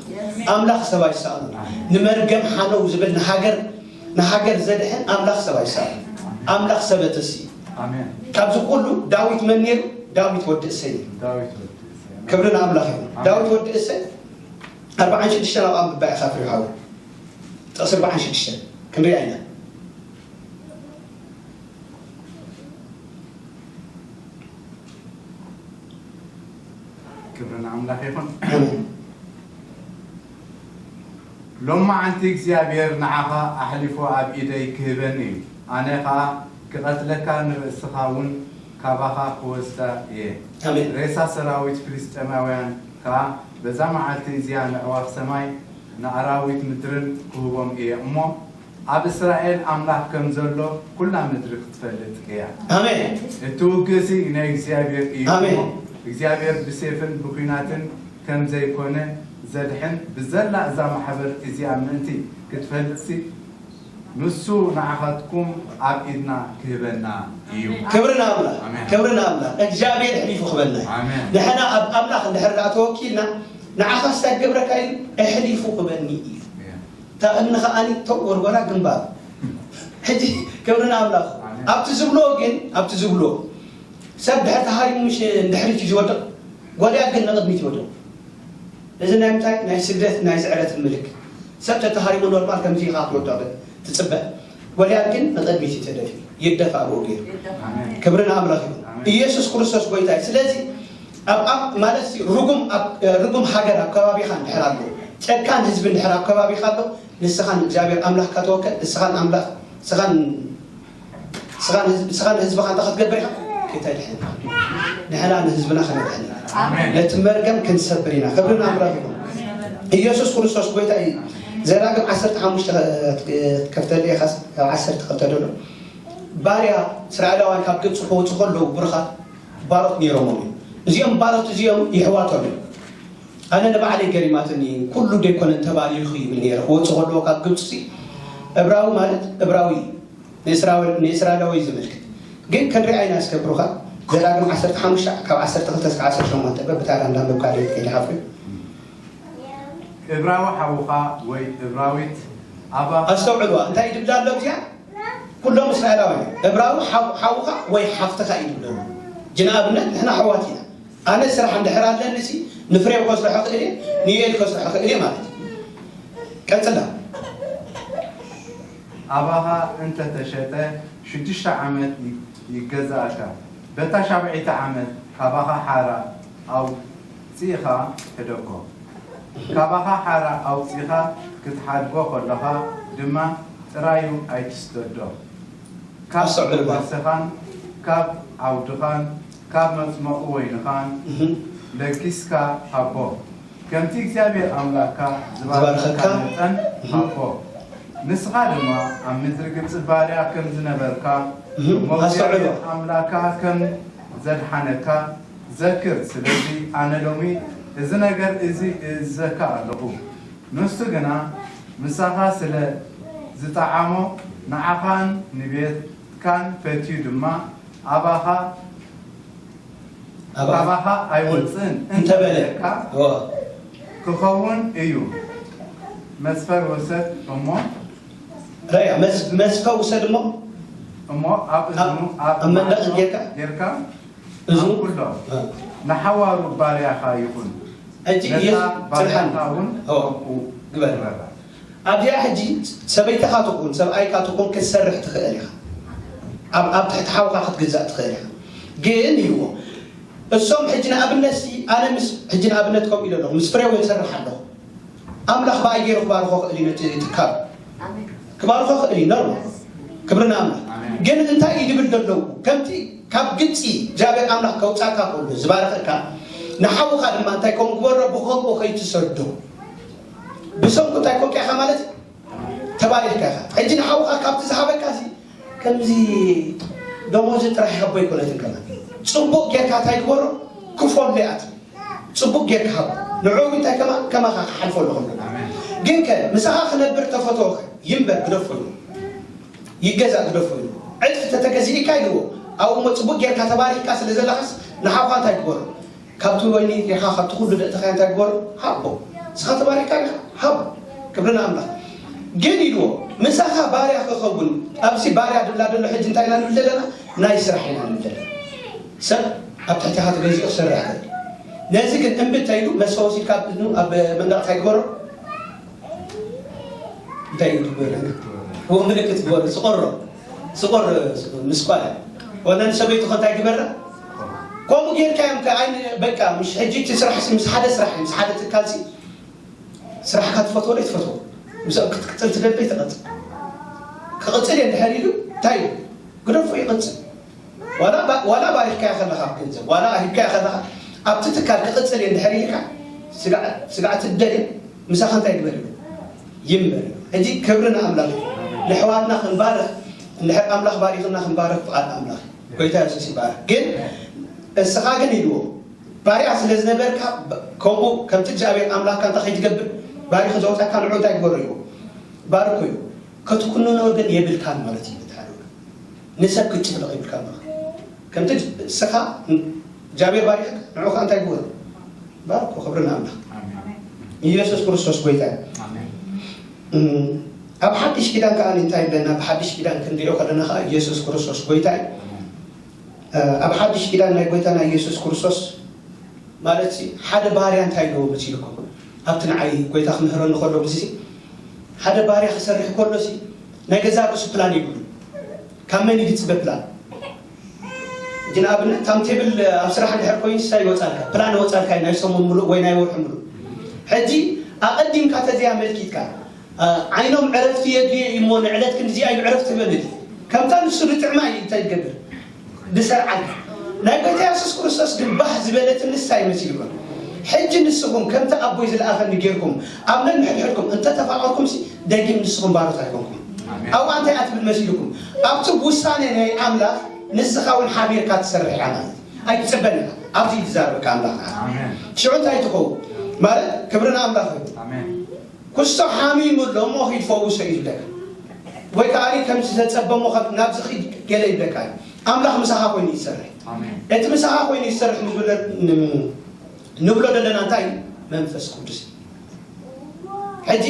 ኣምላኽ ሰብ ኣይሰኣኖን ንመርገም ሓነው ዝብል ንሃገር ንሃገር ዘድሕን ኣምላኽ ሰብ ኣይሰኣኖን ኣምላኽ ሰበትስ እዩ ካብዚ ኩሉ ዳዊት መን ነይሩ? ዳዊት ወዲ እሰይ ነይሩ። ዳዊት ወዲ እሰይ። ክብሪ ንኣምላኽ ይኹን። ኣሜን። ዳዊት ወዲ እሰይ ኣርብዓን ሽዱሽተን ኣብ ኣንብባ ኢኻ ፍሬው ሓወይ። ጥቕሲ ኣርብዓን ሽዱሽተን ክንሪኣ ኢና። ክብሪ ንኣምላኽ ይኹን። ሎማዓንቲ እግዚኣብሔር ንዓኻ ኣሕሊፉ ኣብ ኢደይ ክህበኒ እዩ። ኣነ ኸኣ ክቐትለካ ንርእስኻ እውን ካባኻ ክወስዳ እየ። ኣሜን። ሬሳ ሰራዊት ፍልስጤማውያን ከኣ በዛ መዓልቲ እዚኣ ንኣዕዋፍ ሰማይ ንኣራዊት ምድርን ክህቦም እየ እሞ፣ ኣብ እስራኤል ኣምላኽ ከም ዘሎ ኩላ ምድሪ ክትፈልጥ እያ። ኣሜን። እቲ ውግእሲ ናይ እግዚኣብሔር እዩ ኣሜን። እሞ፣ እግዚኣብሔር ብሴፍን ብኲናትን ከም ዘይኮነ ዘድሕን ብዘላ እዛ ማሕበር እዚኣ ምእንቲ ክትፈልጥሲ፣ ንሱ ንዓኻትኩም ኣብ ኢድና ክህበና እዩ። ክብሪ ንኣምላኽ፣ ኣሜን። ክብሪ ንኣምላኽ። እግዚኣብሔር ኣሕሊፉ ክበና እዩ። ኣሜን። ንሕና ኣብ ኣምላኽ እንድሕር ደኣ ተወኪልና፣ ንዓኻስ እንታይ ክገብረካ ኢሉ ኣሕሊፉ ክበኒ እዩ። ኣሜን። እታ እምኒ ከኣኒ ተው ጎርጎራ ግንባር። ሕጂ ክብሪ ንኣምላኽ። ኣሜን። ኣብቲ ዝብሎ ግን፣ ኣብቲ ዝብሎ ሰብ ድሕር ተሃሪሙ ምሽ እንድሕሪት እዩ ዝወድቕ። ጎልያድ ግን ንቕድሚት ይወድቕ። እዚ ናይ ምንታይ? ናይ ስግደት፣ ናይ ዝዕረት ምልክት። ሰብ ተተሃሪሙ ኖርማል ከምዚ ኢኻ ክትወድቕ ትጽበ። ጎልያድ ግን ንቕድሚት እዩ ተደፊኡ። ይደፋ ብኡ ገይሩ። ኣሜን። ክብሪ ንኣምላኽ ይኹን። ኣሜን። ኢየሱስ ክርስቶስ ጎይታ እዩ። ስለዚ ኣብ፣ ኣብ ማለት ሲ ርጉም ኣብ፣ ርጉም ሃገር ኣብ ከባቢኻ እንድሕር ኣሎ፣ ጨካን ህዝቢ እንድሕር ኣብ ከባቢኻ ኣሎ፣ ንስኻን እግዚኣብሔር ኣምላኽካ ተወከል። ንስኻን ኣምላኽ፣ ንስኻን፣ ንስኻን ህዝብ-፣ ንስኻን ህዝብኻ እንታይ ክትገብር ኢኻ? ከይተድሕን። ንሕና ንህዝብና ከነድሕን ኢና። ኣሜን። ነቲ መርገም ክንሰብር ኢና። ክብሪ ንኣምላኽ ይኹን። ኢየሱስ ክርስቶስ ጎይታ እዩ። ዘዳግም ዓሰርተ ሓሙሽተ ከፍተልይ ኢኻስ፣ ካብ ዓሰርተ ክልተ ዘሎ። ባርያ እስራኤላውያን ካብ ግብፂ ክወፁ ከለዉ ብሩኻት ባሮት ነይሮሞም እዮም። እዚኦም ባሮት እዚኦም ይሕዋቶም እዮም። ኣነ ንባዕለይ ገሪማትኒ፣ ኩሉ ደይኮነን ተባሪኹ ይብል ነይረ። ክወፁ ከለዎ ካብ ግብፂ እብራዊ ማለት እብራዊ እዩ። ንእስራኤል-፣ ንእስራኤላዊ እዩ ዘመልክት። ግን ክንሪኣ ኢና እስከ ብሩኻት። ዘዳግም ዓሰርተ ሓሙሽተ ካብ ዓሰርተ ክልተ እስከ ዓሰርተ ሸሞንተ በብታራ እንዳንበብካ ደይትከይድ ሓፍሪ። እብራዊ ሓውኻ ወይ እብራዊት ኣባ ኣስተውዕልዋ፣ እንታይ ይድብላ ኣሎ እዚኣ? ኩሎም እስራኤላውያን እዮም። እብራዊ ሓው-፣ ሓውኻ ወይ ሓፍትኻ እዩ ዝብለሉ። ሕጂ ንኣብነት ንሕና ኣሕዋት ኢና። ኣነ ስራሕ እንድሕር ኣለኒ ሲ ንፍሬው ከስርሖ ክእል እየ፣ ንዮኤል ከስርሖ ክእል እየ ማለት እዩ። ቀጽላ። ኣባኻ እንተ ተሸጠ ሽዱሽተ ዓመት ይ-፣ ይገዛእካ። በታ ሻብዐይቲ ዓመት ካባኻ ሓራ ኣውጺእኻ ሕደጎ። ካባኻ ሓራ ኣውጺእኻ ክትሓድጎ ከለኻ ድማ ጥራዩ ኣይትስደዶ። ካብ ኣስተውዕል በል። ጓስኻን ካብ ዓውድኻን ካብ መጽመቑ ወይንኻን እህ። ለጊስካ ሃቦ። ከምቲ እግዚኣብሔር ኣምላኽካ ዝባረኸካ ዝበረኸካ። መጠን እህ። ሃቦ። ንስኻ ድማ ኣብ ምድሪ ግብጺ ባርያ ከም ዝነበርካ እህ። እሞ ኣስተውዕል። እግዚኣብሔር ኣምላኽካ ከም ዘድሓነካ ዘክር። ስለዚ ኣነ ሎሚ እዚ ነገር እዚ እእዝዘካ ኣለኹ። ንሱ ግና ምሳኻ ስለ ዝጠዓሞ ንዓኻን ንቤትካን ፈትዩ ድማ ኣባኻ ኣባ-፣ ካባኻ ኣይወጽእን እንተበለ። እንተበለካ እዎ። ክኸውን እዩ። መስፈር ውሰድ እሞ ረያ፣ መስ-፣ መስፈ ውሰድ እሞ እሞ ኣብ ኣብ፣ እዝኑ ኣብ ኣብ መንደቕ ማዕጾ ጌርካ? ጌርካ እዝኑ? ኣብ ኩሎ እ። ንሓዋሩ ባርያኻ ይኹን። ሕጂ ነታ ኢየሱስ ባርያኻ ጽንሓኒ። እውን እዎ። ከምኡ ግበር። ግበራ። ኣብዚኣ ሕጂ ሰበይትኻ ትኹን ሰብኣይካ ትኹን ክትሰርሕ ትኽእል ኢኻ። ኣብ፣ ኣብ ትሕቲ ሓውካ ክትግዛእ ትኽእል ኢኻ። ግን ኢልዎ እሶም ሕጂ ንኣብነት ሲ ኣነ ምስ፣ ሕጂ ንኣብነት ከምኡ ኢለ ኣለኹ፣ ምስ ፍሬው እሰርሕ ኣለኹ። ኣምላኽ ብኣይ ገይሩ ክባርኾ ክእል እዩ ነቲ ትካል። ኣሜን። ክባርኾ ክእል እዩ፣ ኖርማል። ክብሪ ንኣምላኽ። ኣሜን። ግን እንታይ እዩ ዝብል ዘለዉ? ከምቲ ካብ ግብጺ እግዚኣብሔር ኣምላኽ ከውጻካ ከሎ ዝባረኸካ፣ ንሓውኻ ድማ እንታይ ከም ግበሮ? ብኸምኡ ከይትሰዶ። ብሰንኩ እንታይ ኮንካ ኢኻ ማለት እዩ? ተባሪኽካ ኢኻ። ሕጂ ንሓውኻ ካብቲ ዝሃበካ ሲ ከምዚ ደሞዙ ጥራሕ ሃቦ ኣይኮነትን ከማን። ጽቡቕ ጌርካ እንታይ ግበሮ? ክፈሎ እያ። ጽቡቕ ጌርካ ሃቦ። ንዕኡ እንታይ ከማ-፣ ከማኻ ክሓልፎ ኣለኹም። ኣሜን። ግን ከ ምሳኻ ክነብር ተፈተወ ከ ይንበር ግደፎ ኢሉ። ይገዛእ ግደፎ ኢሉ። ዕጥቂ ተተገዚእካ ኢልዎ። ኣብኡ እሞ ጽቡቕ ጌርካ ተባሪኽካ ስለ ዘለኻስ ንሓውኻ እንታይ ግበሮ? ካብቲ ወይኒ ኢኻ፣ ካብቲ ኩሉ ደጥኻ እንታይ ግበሮ? ሃቦ። ንስኻ ተባሪኽካ ኢኻ፣ ሃቦ። ክብሪ ንኣምላኽ። ግን ኢልዎ፣ ምሳኻ ባርያ ክኸውን፣ ኣብዚ ባርያ ድላ ደሎ ሕጂ እንታይ ኢና ንብል ዘለና? ናይ ስራሕ ኢና ንብል ዘለና። ሰብ ኣብ ትሕቲኻ ተገዚኡ ክሰርሕ ይኽእል። ነዚ ግን እምቢ እንተ ኢሉ፣ መስፈ ወሲድካ ኣብ እዝኑ፣ ኣብ መንደቕ እንታይ ግበሮ? እንታይ እዩ ግበሮ? እዎ፣ ምልክት ግበሮ። ስቆሮ። ስቆር፣ ምስቋል። ወላ ንሰበይቱ ከ እንታይ ግበራ? ከምኡ ጌርካ እዮም ከ-፣ ኣይን-፣ በቃ፣ ምሽ ሕጂ እቲ ስራሕ ሲ፣ ምስ ሓደ ስራሕ፣ ምስ ሓደ ትካል ሲ፣ ስራሕካ ትፈትዎ ዶ ትፈትዎ? ምስኦም ክትቅጽል ትደሊ ትቐጽል። ክቕጽል እየ እንድሕር ኢሉ፣ እንታይ እዩ? ግደፎ ይቐጽል። ዋላ ባ-፣ ዋላ ባሪኽካዮ ከለኻ ገንዘብ፣ ዋላ ሂብካዮ ከለኻ፣ ኣብቲ ትካል ክቕጽል እየ እንድሕር ኢልካ፣ ስጋዕ፣ ስጋዕ ትደልየ፣ ምሳኻ እንታይ ግበር ይብል? ይንበር። ሕጂ ክብሪ ንኣምላኽ። ንሕዋትና ክንባርኽ፣ እንድሕር ኣምላኽ ባሪኽና ክንባርኽ ፍቓድ ኣምላኽ። ጎይታ የሱስ ይባርኽ። ግን እስኻ ግን ኢልዎ፣ ባርያ ስለ ዝነበርካ፣ ብ-፣ ከምኡ ከምቲ እግዚኣብሔር ኣምላኽካ እንታይ ከይትገብር፣ ባሪኹ ዘውጻካ ንዑ እንታይ ግበሮ እዩ? ባርኮ እዩ። ክትኩንኖ ግን የብልካን ማለት እዩ። ብትሓደ ንሰብ ክትጭፍልቕ የብልካን ማለት። ከምቲ እስኻ እግዚኣብሔር ባሪኽካ ንዑ ከኣ እንታይ ግበሮ? ባርኮ። ክብሪ ንኣምላኽ። ኣሜን። ኢየሱስ ክርስቶስ ጎይታ እዩ። ኣሜን። እም፣ ኣብ ሓድሽ ኪዳን ከኣ እንታይ ይብለና? ኣብ ሓድሽ ኪዳን ክንሪኦ ከለና ከኣ ኢየሱስ ክርስቶስ ጎይታ እዩ። ኣሜን። እ፣ ኣብ ሓድሽ ኪዳን ናይ ጎይታና ኢየሱስ ክርስቶስ ማለት ሲ፣ ሓደ ባርያ እንታይ ኢልዎ መሲልኩም? ኣብቲ ንዓይ ጎይታ ክምህረኒ ከሎ፣ ምስዚ ሓደ ባርያ ክሰርሕ ከሎ ሲ፣ ናይ ገዛ ርእሱ ፕላን ይብሉ። ካብ መን እዩ ዝጽበ ፕላን? ሕጂ ንኣብነት ታም ቴብል ኣብ ስራሕ እንድሕር ኮይኑ ሳ ይወጻልካ፣ ፕላን ይወጻልካ ናይ ሰሙን ሙሉእ ወይ ናይ ወርሒ ሙሉእ። ሕጂ ኣቐዲምካ ተዚያ መልኪትካ፣ እ፣ ዓይኖም ዕረፍቲ የድልዮ እዩ እሞ ንዕለት ክንዲዚኣ እዩ ዕረፍቲ ትበል። ከምታ ንሱ ዝጥዕማ እዩ እንታይ ይገብር? ዝሰርዓልካ። ናይ ጎይታ የሱስ ክርስቶስ ግን ባህ ዝበለት ንሳ ይመስልኩም። ሕጂ ንስኹም ከምቲ ኣቦይ ዝለኣኸኒ ጌርኩም ኣብ ነንሕድሕድኩም እንተተፋቐርኩም ሲ፣ ደጊም ንስኹም ባሮት ኣይኮንኩም። ኣሜን። ኣብኣ እንታይ ኣትብል መሲልኩም? ኣብቲ ውሳኔ ናይ ኣምላኽ ንስኻ እውን ሓቢርካ ትሰርሕ እያ ማለት እዩ። ኣይትጽበን ኢኻ። ኣብዚ እዩ ዝዛረበካ ኣምላኽ ንዓኻ። ኣሜን። ሽዑ እንታይ ትኸውን? ማለት ክብሪ ንኣምላኽ እዩ። ኣሜን። ኩስቶ ሓሚሙ ኣሎ እሞ ኺድ ፈውሶ እዩ ዝብለካ። ወይ ከኣ ከምዚ ዘጸበሞ ካብ ናብዚ ኺድ ገለ ይብለካ እዩ። ኣምላኽ ምሳኻ ኮይኑ ይሰርሕ። ኣሜን። እቲ ምሳኻ ኮይኑ ይሰርሕ ንብለ-፣ ን-፣ ንብሎ ዘለና እንታይ እዩ? መንፈስ ቅዱስ እዩ። ሕጂ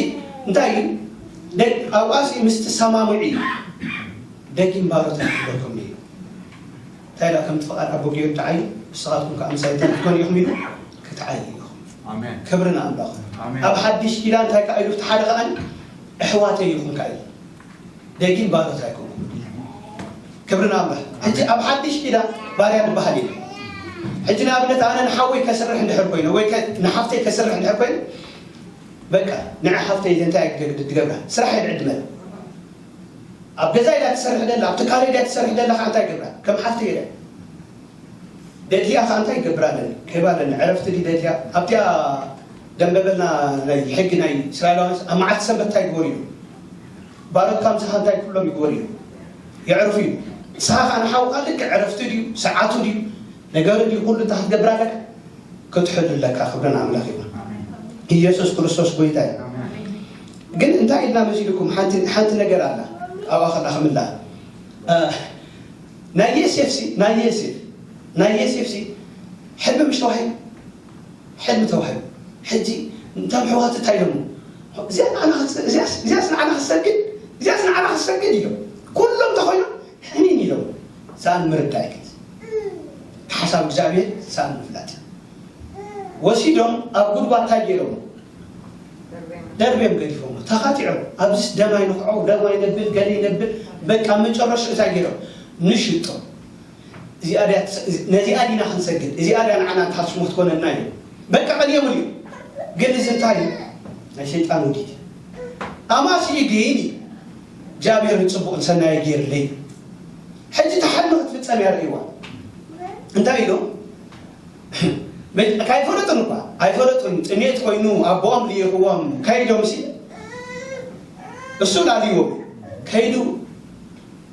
እንታይ እዩ? ደ-፣ ኣብኣስ ምስ ትሰማምዑ እዩ። ደጊም ባሮት ክብለኩም እዩ። እንታይ ኢላ ከምቲ ፍቓድ ኣቦ ገይሩ ተዓዩ፣ ንስኻትኩም ከኣ ምሳይ እንታይ ክትኮኑ ኢኹም ኢሉ ክትዓዩ ኢኹም። ኣሜን። ክብሪ ንኣምላኽ። ኣሜን። ኣብ ሓድሽ ኪዳን እንታይ ከኣ ኢሉ እቲ ሓደ ከኣ ኣሕዋተይ ኢኹም ከኣ ኢሉ። ደጊም ባሮት ኣይኮንኩም። ክብሪ ንኣምላኽ። ሕጂ ኣብ ሓድሽ ኪዳን ባርያ ንበሃል ኢና። ሕጂ ንኣብነት ኣነ ንሓወይ ከስርሕ እንድሕር ኮይነ ወይ ከ-፣ ንሓፍተይ ከስርሕ እንድሕር ኮይነ፣ በቃ ንዓ ሓፍተይ እንታይ ትገብራ? ስራሕ እየ ዝዕድመላ። ኣብ ገዛ ኢላ ትሰርሕ ደላ፣ ኣብ ትካል ኢላ ትሰርሕ ደላ ከዓ እንታይ ገብራ? ከም ሓፍቲ ኢለ። ደድልያ ከዓ እንታይ ይገብራ ኣለኒ? ክህባ ኣለኒ። ዕረፍቲ ድዩ ደድልያ? ኣብቲኣ ደንበበልና ናይ ሕጊ ናይ እስራኤላውያን ኣብ መዓልቲ ሰንበት እንታይ ይግበሩ እዩ? ባሮትካ ምሳኻ እንታይ ኩሎም ይግበሩ እዩ? የዕርፉ እዩ። ንስኻ ከዓ ንሓውካ ልክዕ ዕረፍቲ ድዩ? ሰዓቱ ድዩ? ነገሩ ድዩ ኩሉ እንታይ ክትገብር ኣለካ? ክትሕሉ ኣለካ። ክብሪ ንኣምላኽ ይኹን። ኣሜን። ኢየሱስ ክርስቶስ ጎይታ እዩ። ኣሜን። ግን እንታይ ኢልና መሲልኩም? ሓንቲ፣ ሓንቲ ነገር ኣላ። ኣብኣ ከላ ክምላ። እ፣ ናይ ዮሴፍ ሲ፣ ናይ ዮሴፍ፣ ናይ ዮሴፍ ሲ ሕልሚ ምሽ ተዋሂቡ? ሕልሚ ተዋሂቡ። ሕጂ እንቶም ኣሕዋት እንታይ ኢሎሞ? እዚኣ ንዓና ክት-፣ እዚኣስ፣ እዚኣስ ንዓና ክትሰግድ፣ እዚኣስ ንዓና ክትሰግድ ኢሎም። ኩሎም ተኾይኖም ሕኒን ኢሎም። ሰኣን ምርዳእ ይግዝ። ሓሳብ እግዚኣብሔር ሰኣን ምፍላጥ። ወሲዶም ኣብ ጉድጓድ እንታይ ገይሮሞ? ደርብዮም ገዲፎሞ። ተኻቲዖም። ኣብዚስ ደም ኣይንኽዖ፣ ደም ኣይነብል፣ ገለ ይነብል። በቃ መጨረሽኡ እንታይ ገይሮም? ንሽጦ። እዚኣ ድያ ትስ-፣ ነዚኣ ዲና ክንሰግድ? እዚኣ ድያ ንዓና ትሓስሞ ትኮነና እዩ። በቃ ቀልዮምሉ እዩ። ግን እዚ እንታይ እዩ? ናይ ሰይጣን ውዲት። ኣማሲ ግን እዩ። እግዚኣብሔር ጽቡቕን ሰናይ ገይርለይ። ሕጂ ተሓልሚ ክትፍጸም እያ ርእይዋ። እንታይ ኢሉ? መ-፣ ካይፈለጡን እኳ፣ ኣይፈለጡን። ጥሜት ኮይኑ ኣቦኦም ልኢኽዎም ከይዶም ሲ፣ እሱ ላልይዎም። ከይዱ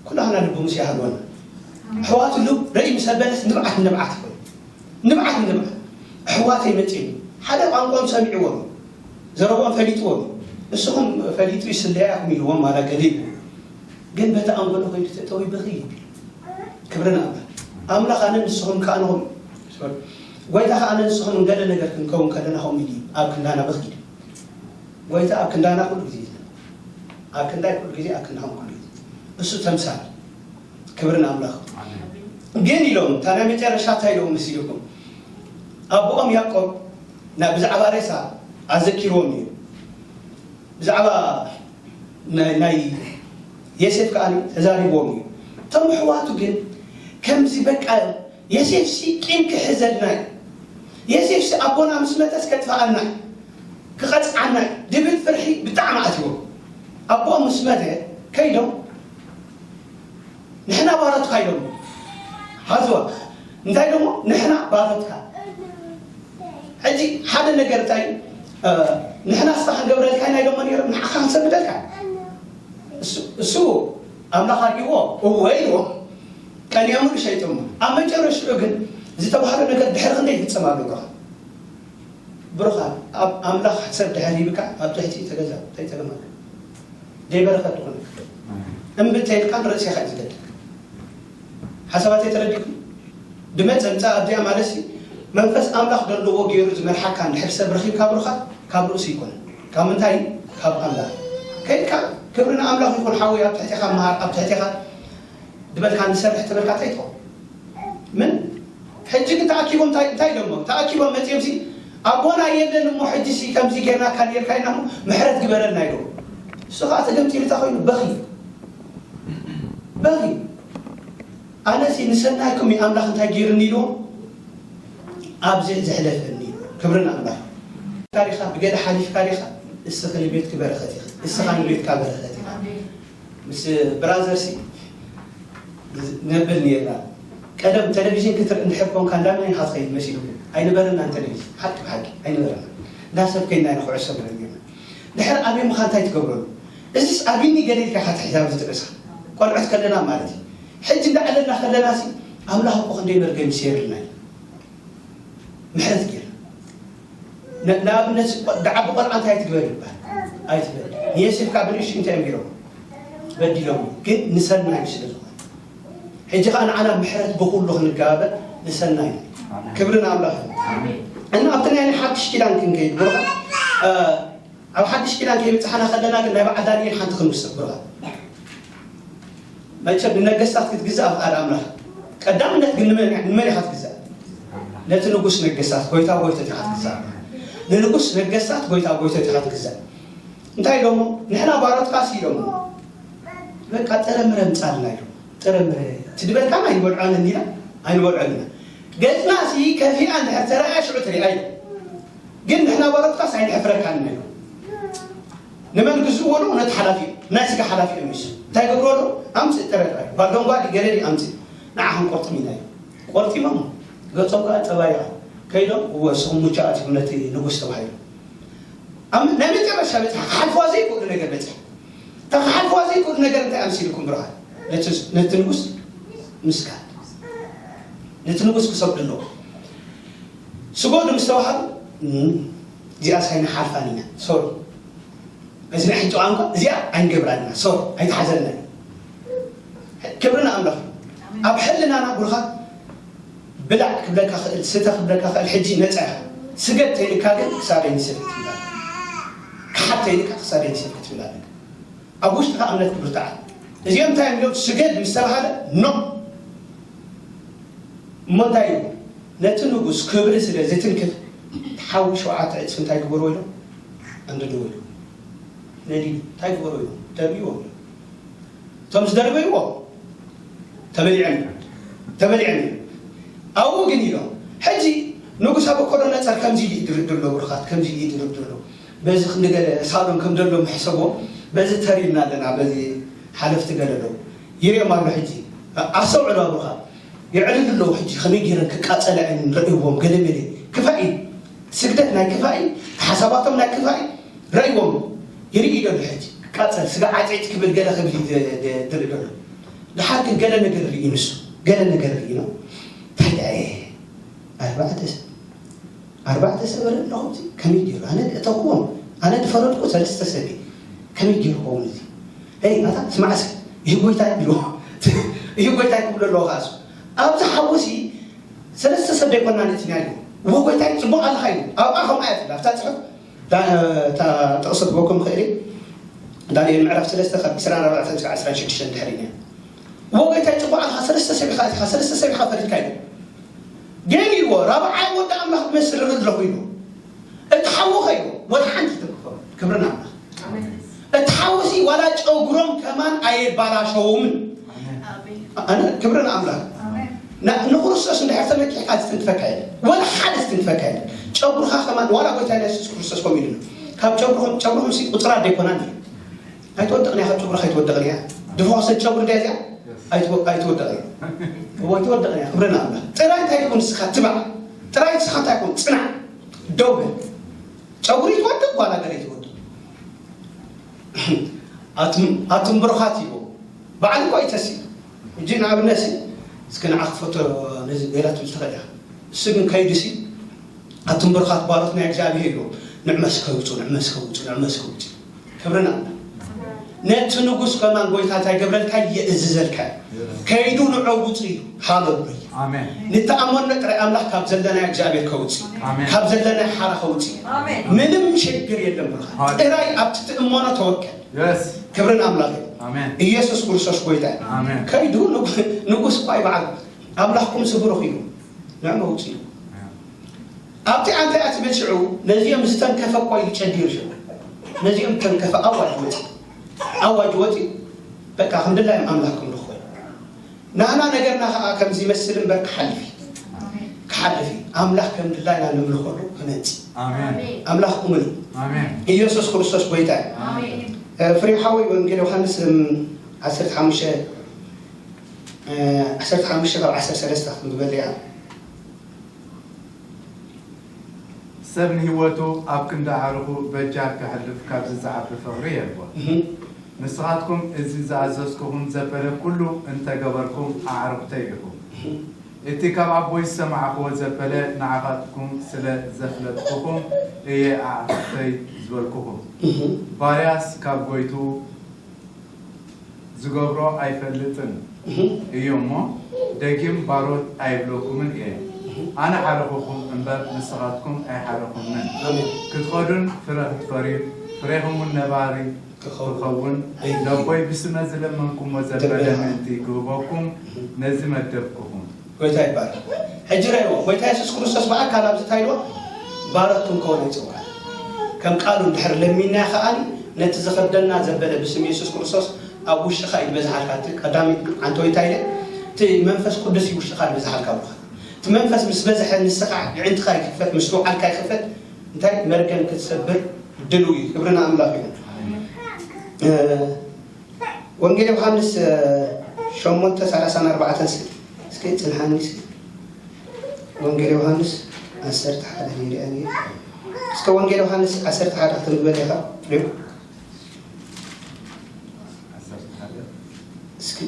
ኩላህና ልቡ ምስ ይሃልወና። ኣሕዋቱ ሉ ረኢ ምስ ኣበለስ ንብዓት ንብዓት ይኾኑ። ንብዓት ንብዓት። ኣሕዋተይ መጺኦም። ሓደ ቋንቋኦም ሰሚዕዎም። ዘረብኦም ፈሊጥዎም። ንስኹም ፈሊጡ ይስለያኩም ኢልዎም ማላ ገለ ይብሉ። ግን በቲ ኣንጎሎ ከይዱ ተጠዊ ብኺ ይብል። ክብሪ ንኣምላኽ። ኣምላኽ ኣነ ንስኹም ከኣንኹም። ጎይታ ከኣ ኣነ ንስኹም ገለ ነገር ክንከውን ከለና ከምኡ ኢሉ ኣብ ክንዳና ብኺ ይብል። ጎይታ ኣብ ክንዳና ኩሉ ግዜ እዩ። ኣብ ክንዳይ ኩሉ ግዜ፣ ኣብ ክንዳኹም ኩሉ ግዜ። እሱ ተምሳል። ክብሪ ንኣምላኽ። ኣሜን። ግን ኢሎም፣ እታ ናይ መጨረሻ እንታይ ኢሎም መሲልኩም? ኣቦኦም ያዕቆብ ና-፣ ብዛዕባ ሬሳ ኣዘኪርዎም እዩ። ብዛዕባ ናይ፣ ናይ ዮሴፍ ከኣ ተዛሪብዎም እዩ። እቶም ኣሕዋቱ ግን ከምዚ በቃ የሴፍሲ ቂም ክሕዘልና እዩ። የሴፍሲ ኣቦና ምስ መተስ ከጥፍኣና እዩ፣ ክቐጽዓና እዩ ድብል ፍርሒ ብጣዕሚ ኣትዎ። ኣቦኦም ምስ መተ ከይዶም ንሕና ባሮትካ ኢሎም ሓዝዋ። እንታይ ደሞ ንሕና ባሮትካ። ሕጂ ሓደ ነገር እንታይ ንሕና ስኻ ክንገብረልካ ኢና ኢሎሞ ነይሮም፣ ንዓኻ ክንሰግደልካ። እሱ ኣምላኽ ኣድልዎ እወ ኢልዎም። ቀኒኦምሉ ሸይጦሞ። ኣብ መጨረሽኡ ግን ዝተባህሎ ነገር ድሕሪ ክንደይ ይፍጸም ኣሎ? ብሩኻ ብሩኻ ኣብ ኣምላኽ ሰብ ድሕሪ ሂብካ ኣብ ትሕቲ ተገዛ እንታይ ተገማሉ ዘይበረኸት ትኾነ። እምቢ እንተይልካ ንርእስኻ እዩ ዝገድል። ሓሳባተይ ተረዲኩም? ድመ ጸምጻ ኣብዚኣ ማለት ሲ መንፈስ ኣምላኽ ዘለዎ ገይሩ ዝመርሓካ እንድሕር ሰብ ረኺብካ ብሩኻ ካብ ርእሱ ይኮነ። ካብ ምንታይ? ካብ ኣምላኽ። ከይድካ ክብሪ ንኣምላኽ ይኹን ሓወይ ኣብ ትሕቴኻ መሃር ኣብ ትሕቴኻ ድበልካ ንሰርሕ ትበልካ እንታይ ትኾን? ምን ሕጂ ግን ተኣኪቦም እንታይ እንታይ ኢሎሞ ተኣኪቦም መጺኦም ሲ ኣቦና የለን እሞ ሕጂ ሲ ከምዚ ጌርና ካል ጌርካ ኢና እሞ ምሕረት ግበረልና ኢሎም። እሱ ከዓ ተገምጢሉ እንታይ ኮይኑ በኺ በኺ ኣነሲ ንሰናይኩም ኣምላኽ እንታይ ገይሩኒ ኢልዎ ኣብዚ ዘሕለፈኒ ክብርን ኣምላኽ ታሪኻ ብገለ ሓሊፍካ ዲኻ እስኺ ንቤትኪ በረኸት ኢኺ እስኻ ንቤትካ በረኸት ኢኻ ምስ ብራዘርሲ ነብል ነርና ቀደም ቴሌቪዥን ክትርኢ እንድሕር ኮንካ እንዳመን ኢኻ ትኸይድ መሲሉኩም ኣይነበረናን ቴሌቪዥን ሓቂ ብሓቂ ኣይነበረና እንዳሰብ ከይና ኢና ኩዕሶ ንርኢ ነርና ድሕር ኣብይ ምኻ እንታይ ትገብረሉ እዚስ ኣብይኒ ገለ ኢልካ ኢኻ ትሕሳብ ዝጥቅሳ ቆልዑት ከለና ማለት እዩ ሕጂ እንዳዕለልና ከለና ሲ ኣምላኽ እኮ ክንደይ መርገም ይሰይርልና እዩ ምሕረት ገይሩ ንኣብነት ዝዓቢ ቆልዓ እንታይ ትግበር ይባል ኣይትበል ንየሴፍካ ብንእሽቱ እንታይ እዮም ገይሮም በዲሎም ግን ንሰናይ ስለ ዝኾነ ሕጂ ከዓ ንዓና ምሕረት ብኩሉ ክንገባበር ንሰናይ ክብሪ ንኣምላኽ እና ኣብቲ ናይ ሓድሽ ኪዳን ክንከይድ ብርኻ ኣብ ሓድሽ ኪዳን ከይበፅሓና ከለና ግን ናይ በዓል ዳንኤል ሓንቲ ክንውስድ ብርኻ መቸም ንነገስታት ክትግዛእ ፍቓድ ኣምላኽ ቀዳምነት ግን ንመን ንመን ኢኻ ትግዛእ ነቲ ንጉስ ነገስታት ጎይታ ጎይቶት ኢኻ ትግዛእ ንንጉስ ነገስታት ጎይታ ጎይቶት ኢኻ ትግዛእ እንታይ ኢሎሞ ንሕና ባሮትካ ሲ ኢሎሞ በቃ ጥረምረ ምጻልና ኢሎም ጥረምረ ትድበልካ ኣይንበልዖን እንዲና ኣይንበልዖን ኢና ገጽና ሲ ከፊኣ እንድሕር ተረኣያ ሽዑ ትሪኣ ኢሎም ግን ንሕና ባሮትካስ ኣይንሕፍረካን ኢና ኢሎም ንመን ክዝእዎ ዶ ነቲ ሓላፊ ናይ ስጋ ሓላፊ እዮም ይሱ እንታይ ገብሮ ዶ ኣምፅእ ጥረ ጥራይ ባዶንጓ ገለ ኣምፅእ ንዓኹም ቆርጥም ኢና ኢሎም ቆርጢሞም ገጾም ከዓ ጠባይኻ ከይዶም እወ ስኹም ሙቻ ኣቲኹም ነቲ ንጉስ ተባሂሉ ኣብ ናይ መጨረሻ በፅሓ ክሓልፍዋ ዘይክእሉ ነገር በፅሐ እታ ክሓልፍዋ ዘይክእሉ ነገር እንታይ ኣምሲልኩም ብርሃን ነቲ ንጉስ ምስጋድ ነቲ ንጉስ ክሰግዱ ኣለዎ ስጎዱ ምስ ተባሃሉ እዚኣ ሳይና ሓልፋን ኢና ሶሪ እዚ ናይ ሕጂ ቋንቋ እዚኣ ኣይንገብራን ኢና ሶሪ ኣይትሓዘልና ክብሪ ንኣምላኽ ኣብ ሕልናና ብሩኻት ብላዕ ክብለካ ክእል ስተ ክብለካ ክእል ሕጂ ነፃ ኢኻ ስገድ ተይልካ ግን ክሳበይ ንስብ ክትብል ኣለካ ክሓድ ተይልካ ክሳበይ ንስብ ክትብል ኣለካ ኣብ ውሽጥኻ እምነት ክብርትዓ እዚኦም እንታይ እዮም ስገድ ምስ ተባሃለ ኖ እሞ እንታይ እዩ ነቲ ንጉስ ክብሪ ስለ ዝትንክፍ ሓዊ ሸውዓተ ዕፅፊ እንታይ ግበርዎ ኢሎም ኣንድድዎ ኢሎም ነዲዱ እንታይ ግበርዎ ኢሎም ደርብይዎም እቶም ዝደርበይዎ ተበሊዐን ተበሊዐን ኣብኡ ግን ኢሎም ሕጂ ንጉስ ኣበኮዶ ነፀር ከምዚ ኢሉ ድርድር ኣሎ ብሩኻት ከምዚ ኢሉ ድርድር ኣሎ በዚ ክንዲ ገለ ሳሎም ከም ዘሎ ምሕሰቦ በዚ ተሪልና ኣለና በዚ ሓለፍቲ ገለ ኣለዉ ይሪኦም ኣሎ ሕጂ ኣስተውዕሉ ኣብሩኻት የዕልሉ ኣለዉ ሕጂ ከመይ ገይረን ክቃፀላ እየን ንረእይዎም ገለ መለ ክፋእ እዩ ስግደት ናይ ክፋእ እዩ ሓሳባቶም ናይ ክፋእ እዩ ረእይዎም ይርኢ ዶ ሕጂ ክቃፀል ስጋ ዓፅዒፅ ክብል ገለ ክብል ዝርኢ ዘሎ ድሓር ግን ገለ ነገር ርኢ ንሱ ገለ ነገር ርኢ ነው እንታይ ደኣ ኣርባዕተ ሰብ ኣርባዕተ ሰብ ርኢ ኣለኹ ከመይ ገይሩ ኣነ እተውክዎም ኣነ ዝፈረድኩ ሰለስተ ሰብ እዩ ከመይ ገይሩ ኸውን እዚ ይ ኣታ ስማዕስ ይህ ጎይታ ይብልዎ ይህ ጎይታ ክብሎ ኣለዎ ከኣሱ ኣብዚ ሓወሲ ሰለስተ ሰብ ዘይኮና ነቲና እዩ እዎ ጎይታይ ፅቡቅ ኣለካ እዩ ኣብኣ ከምኣ እያ ትብላ ኣብታ ፅሑፍ እታ ጥቕሲ ክበኩም ክእል ዳንኤል ምዕራፍ ሰለስተ ካብ ዕስራን ኣርባዕተን ክሳብ ዕስራን ሽዱሽተን ድሕሪ እያ እዎ ጎይታይ ፅቡቅ ኣለካ ሰለስተ ሰብ ኢካ እቲካ ሰለስተ ሰብ ኢካ ፈሪድካ እዩ ገሊዎ ራብዓይ ወዲ ኣምላኽ ዝመስል ርኢ ኣለኹ ኢሉ እቲ ሓዉ ከይዎ ወላ ሓንቲ ትክፈሉ ክብሪ ንኣምላኽ እቲ ሓዉ ሲ ዋላ ጨጉሮም ከማን ኣየባላሸዎምን ኣነ ክብሪ ንኣምላኽ ንክርስቶስ እንድሕር ተመኪሕካ ዝትንክፈካ የለን። ወላ ሓደ ዝትንክፈካ የለን። ጨጉርኻ ከማን ዋላ ጎይታና የሱስ ክርስቶስ ከምኡ ኢሉና፣ ካብ ጨጉርኹም ጨጉርኹም ሲ ቁፅራ ደይኮናን እዩ። ኣይትወድቕን እያ። ካብ ጨጉርኻ ኣይትወድቕን እያ። ድፎ ክሰድ ጨጉሪ ድያ እዚኣ? ኣይትወ- ኣይትወድቕን እያ። እዎ ኣይትወድቕን እያ። ክብሪ ንኣምላኽ። ጥራይ እንታይ ትኹን ንስኻ ትባዕ። ጥራይ ንስኻ እንታይ ትኹን? ፅናዕ። ደው በል። ጨጉሪ ትወድቕ ጓላ ገለ ትወድቕ። ኣቱም ኣቱም ብሩኻት ይቦ በዓል እኮ ኣይተሲ። እጂ ንኣብነት ሲ እስኪ ንዓ ክፈቶ ነዚ ገላ ትብል ትኽእል እያ። እሱ ግን ከይዱ ሲ ኣቱም ብሩኻት ባሮት ናይ እግዚኣብሔር ይቦ ንዕመስ ከውፁ ንዕመስ ከውፁ ንዕመስ ከውፁ ክብርና ነቲ ንጉስ ከማን ጎይታ እንታይ ገብረልካ የእዝዘልካ ከይዱ ንዐውፁ እዩ። ሃለሉያ። ኣሜን። ንተኣመኖ ጥራይ ኣምላኽ ካብ ዘለና እግዚኣብሔር ከውፅእ ኣሜን። ካብ ዘለና ሓራ ከውፅእ ኣሜን። ምንም ሽግር የለን ብርኻ ሃሌሉያ። ጥራይ ኣብቲ ትእመኖ ተወከል። የስ። ክብርን ኣምላኽ እዩ። ኣሜን። ኢየሱስ ክርስቶስ ጎይታ እዩ። ኣሜን። ከይዱ ንጉ- ንጉስ እኳ ይበዓል ኣምላኽኩም ስብሩኽ እዩ ንዕመ ውፅእ እዩ። ኣብቲ ኣንታይ ኣትብል ሽዑ ነዚኦም ዝተንከፈ እኳ ኢሉ ጨዲሩ ሽዑ ነዚኦም ተንከፈ ኣዋጅ ወፂ ኣዋጅ ወፂ በቃ ክንድላዮም ኣምላኽኩም ንኾይ ናህና ነገርና ከዓ ከምዚ ይመስል እምበር ክሓልፍ እዩ። ክሓልፍ እዩ። ኣምላኽ ከም ድላይና ንምልኸሉ ክመፅእ ኣሜን። ኣምላኽ እሙን እዩ። ኣሜን። ኢየሱስ ክርስቶስ ጎይታ እዩ። ኣሜን። እ፣ ፍሬው ሓወይ ወንጌል ዮሃንስ እም፣ ዓሰርተ ሓሙሽተ እ፣ ዓሰርተ ሓሙሽተ ካብ ዓሰርተ ሰለስተ ክትንብበለይ እያ። ሰብ ንህይወቱ ኣብ ክንዲ ኣዕሩኹ በጃ ከሕልፍ ካብዚ ዝዓቢ ፍቕሪ የልቦን። እህ። ንስኻትኩም እዚ ዝኣዘዝኩኹም ዘበለ ኩሉ እንተ ገበርኩም ኣዕሩኽተይ ኢኹም። እቲ ካብ ኣቦይ ዝሰማዕክዎ ዘበለ ንዓኻትኩም ስለ ዘፍለጥኩኹም እየ ኣዕሩኽተይ ዝበልኩኹም። እህ። ባርያስ ካብ ጎይትኡ ዝገብሮ ኣይፈልጥን እዩ እሞ፣ ደጊም ባሮት ኣይብለኩምን እየ። ኣነ ሓረኹኹም እምበር፣ ንስኻትኩም ኣይሓረኹምንን። ኣሜን። ክትኸዱን ፍረ ክትፈርዩ፣ ፍሬኹም እውን ነባሪ ክኸውን ክኸውን፣ ኣሜን። ነቦይ ብስመ ዝለመንኩሞ ዘበለ ደበና። ምእንቲ ክህበኩም፣ ነዚ መደብኩኹም። ጎይታ ይባረክ። ሕጂ ረእይዎ፣ ጎይታ የሱስ ክርስቶስ ብኣካል ኣብዚ እንታይ ኢልዎ? ባሮት ክንከውን ኣይጸውዓን። ከም ቃሉ እንድሕር ለሚንናዮ ከኣ ነቲ ዝኸብደና ዘበለ ብስም የሱስ ክርስቶስ ኣብ ውሽጥኻ እዩ ዝበዝሓልካ። እቲ ቀዳሚ ዓንተወይ እንታይ ኢለ? እቲ መንፈስ ቅዱስ እዩ ውሽጥኻ ዝበዝሓልካ ብኻ። እቲ መንፈስ ምስ በዝሐ ንስኻ ኣዒንትኻ ይክፈት፣ ምስትውዓልካ ይክፈት፣ እንታይ መርገም ክትሰብር ድሉው እዩ። ክብሪ ንኣምላኽ ይኹን። እ፣ ወንጌል ዮሃንስ ሸሞንተ ሰላሳን ኣርባዕተን ስል እስኪ ጽንሓኒ እስኪ ወንጌል ዮሃንስ ዓሰርተ ሓደ ነይርያ ነይሩ እስከ ወንጌል ዮሃንስ ዓሰርተ ሓደ ክትንበል ኢኻ ፍሬው እስኪ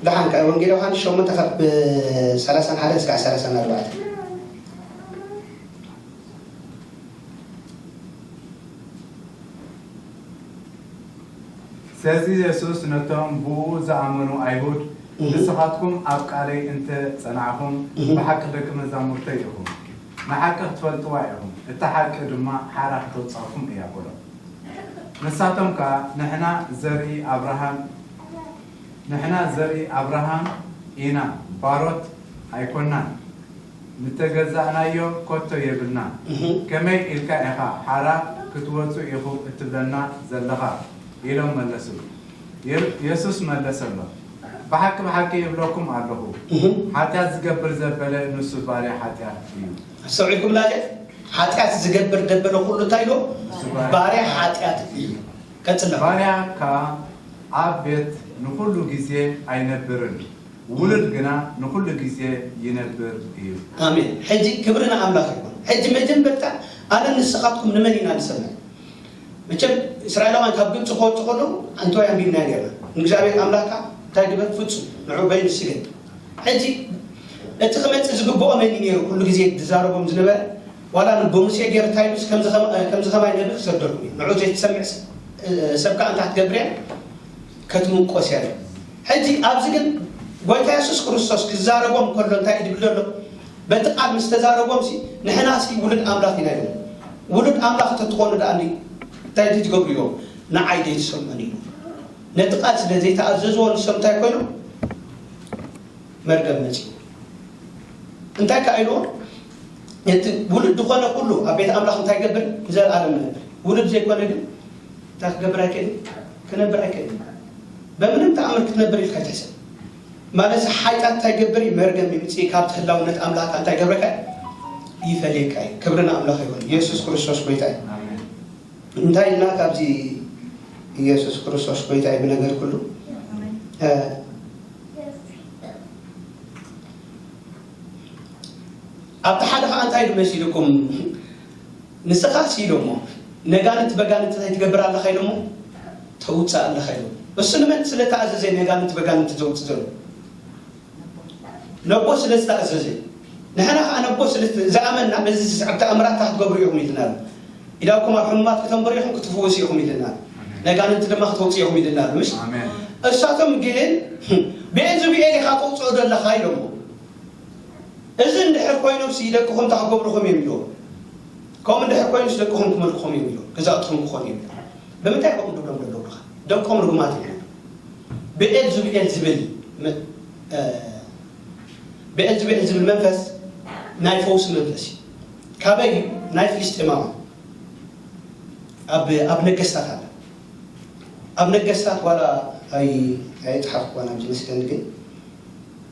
ደሓን ከኣ ወንጌል ዮሃንስ ሸሞንተ ካብ ሰላሳን ሓደ እስካዕ ሰላሳን ኣርባዕተ ስለዚ የሱስ ነቶም ብእኡ ዝኣመኑ ኣይሁድ፣ ንስኻትኩም ኣብ ቃለይ እንተ ጸናዕኹም፣ ብሓቂ ደቂ መዛሙርተይ ኢኹም። ንሓቂ ክትፈልጥዋ ኢኹም፣ እታ ሓቂ ድማ ሓራ ክተውጽኣኩም እያ በሎም። ንሳቶም ከኣ፣ ንሕና ዘርኢ ኣብርሃም፣ ንሕና ዘርኢ ኣብርሃም ኢና፣ ባሮት ኣይኮናን፣ ንተገዛእናዮ ከቶ የብልናን። ከመይ ኢልካ ኢኻ ሓራ ክትወጹ ኢኹ እትብለና ዘለኻ? ኢሎም መለሱሉ። የሱስ መለሰሎም፣ ብሓቂ ብሓቂ እብለኩም ኣለኹ፣ ሓጢኣት ዝገብር ዘበለ ንሱ ባርያ ሓጢኣት እዩ። ኣስተውዒልኩምላ ድያ? ሓጢኣት ዝገብር ደበለ ኩሉ እንታይ ኢሉ? ባርያ ሓጢኣት እዩ። ቀጽል። ባርያ ከኣ ኣብ ቤት ንኹሉ ግዜ ኣይነብርን፣ ውሉድ ግና ንኹሉ ግዜ ይነብር እዩ። ኣሜን። ሕጂ ክብሪ ንኣምላኽ ይኹን። ሕጂ መጀመርታ ኣነን ንስኻትኩም ንመን ኢና ንሰምዕ? መቸም እስራኤላውያን ካብ ግብፂ ክወፁ ከለዉ ኣንተወይ ኣንቢብናዮ ነርና ንእግዚኣብሔር ኣምላኽካ እንታይ ግበር ፍፁም ንዑ በይኑ ስገድ። ሕጂ እቲ ክመፅእ ዝግብኦ መን እዩ ነይሩ? ኩሉ ግዜ ዝዛረቦም ዝነበረ ዋላ ንቦ ሙሴ ገይሩ እንታይ ኢሉስ ከምዚ ከማ- ከምዚ ከማይ ነብሪ ክሰደልኩም እዩ ንዑ ዘይትሰምዕ ስ- ሰብ ከዓ እንታይ ክትገብር እያ? ከትምንቆስ እያ። ሕጂ ኣብዚ ግን ጎይታ የሱስ ክርስቶስ ክዛረቦም ከሎ እንታይ እዩ ዝብል ዘሎ? በቲ ቃል ምስ ተዛረቦም ሲ ንሕና ሲ ውሉድ ኣምላኽ ኢና ኢሎም። ውሉድ ኣምላኽ ተትኾኑ ደኣ እንታይ ድዩ ትገብሩ ኢሎም ንዓይ ዘይትሰምዑኒ ኢሉ ነቲ ቃል ስለ ዘይተኣዘዝዎ ንሶም እንታይ ኮይኖም መርገም መጺኡ እንታይ ከኣ ኢልዎ ነቲ ውሉድ ዝኾነ ኩሉ ኣብ ቤት ኣምላኽ እንታይ ይገብር ንዘለኣለም ይነብር ውሉድ ዘይኮነ ግን እንታይ ክገብር ኣይክእልን ክነብር ኣይክእልን በምንም ተኣምር ክትነብር ኢልካ ኣይትሕሰብ። ማለት ሓጢኣት እንታይ ይገብር እዩ? መርገም ይምጽእ። ካብቲ ህላውነት ኣምላኽ እንታይ ይገብረካ? ይፈልየካ እዩ። ክብሪ ንኣምላኽ ይኹን። ኢየሱስ ክርስቶስ ጎይታ እዩ። እንታይ ኢልና ካብዚ ኢየሱስ ክርስቶስ ጎይታ እዩ ብነገር ኩሉ? እ፣ ኣብቲ ሓደ ኸዓ እንታይ ኢሉ መሲልኩም? ንስኻስ ኢሎሞ፣ ነጋንት በጋንት እንታይ ትገብር ኣለኻ ኢሎሞ? ተውፅእ ኣለኻ ኢሎሞ። እሱ ንመን ስለ ተኣዘዘ ነጋንት በጋንት ዘውፅእ ዘሎ? ነቦ ስለ ዝተኣዘዘ። ንሕና ኸዓ ነቦ ስለ ዝተ-፣ ዝኣመንና በዚ ዝስዕብ ተኣምራት እንታይ ክትገብሩ ኢኹም ኢልና ኣሎ። ኢዳውኩም ኣብ ሕሙማት ክተንብሩ ኢኹም ክትፍውሱ ኢኹም ኢልና ኣሎ። ነጋንት ድማ ክተውፅኡ ኢኹም ኢልና ኣሎ። ምሽ? ኣሜን። እሳቶም ግን ብኤልዜቡል ኢኻ ተውፅኦ ዘለኻ ኢሎሞ። እዚ እንድሕር ኮይኖምሲ ደቅኹም እንታይ ክገብሩኹም እዮም ኢልዎም። ከምኡ እንድሕር ኮይኑስ ደቅኹም ክመልኩኹም እዮም ኢልዎም። ገዛእትኹም ክኾኑ እዮም ኢልዎም። ብምንታይ ከምኡ ትብሎም ዘለዉ ኣለኻ? ደቆም ርጉማት እዮም። ብኤልዙብኤል ዝብል መ-፣ እ፣ ብኤልዙብኤል ዝብል መንፈስ ናይ ፈውሲ መንፈስ እዩ። ካበይ እዩ? ናይ ፍልስጤማውያን። ኣብ፣ ኣብ ነገስታት ኣለ። ኣብ ነገስታት ዋላ ኣይ-፣ ኣይጸሓፍኩዋን ኣብዚ መስለኒ ግን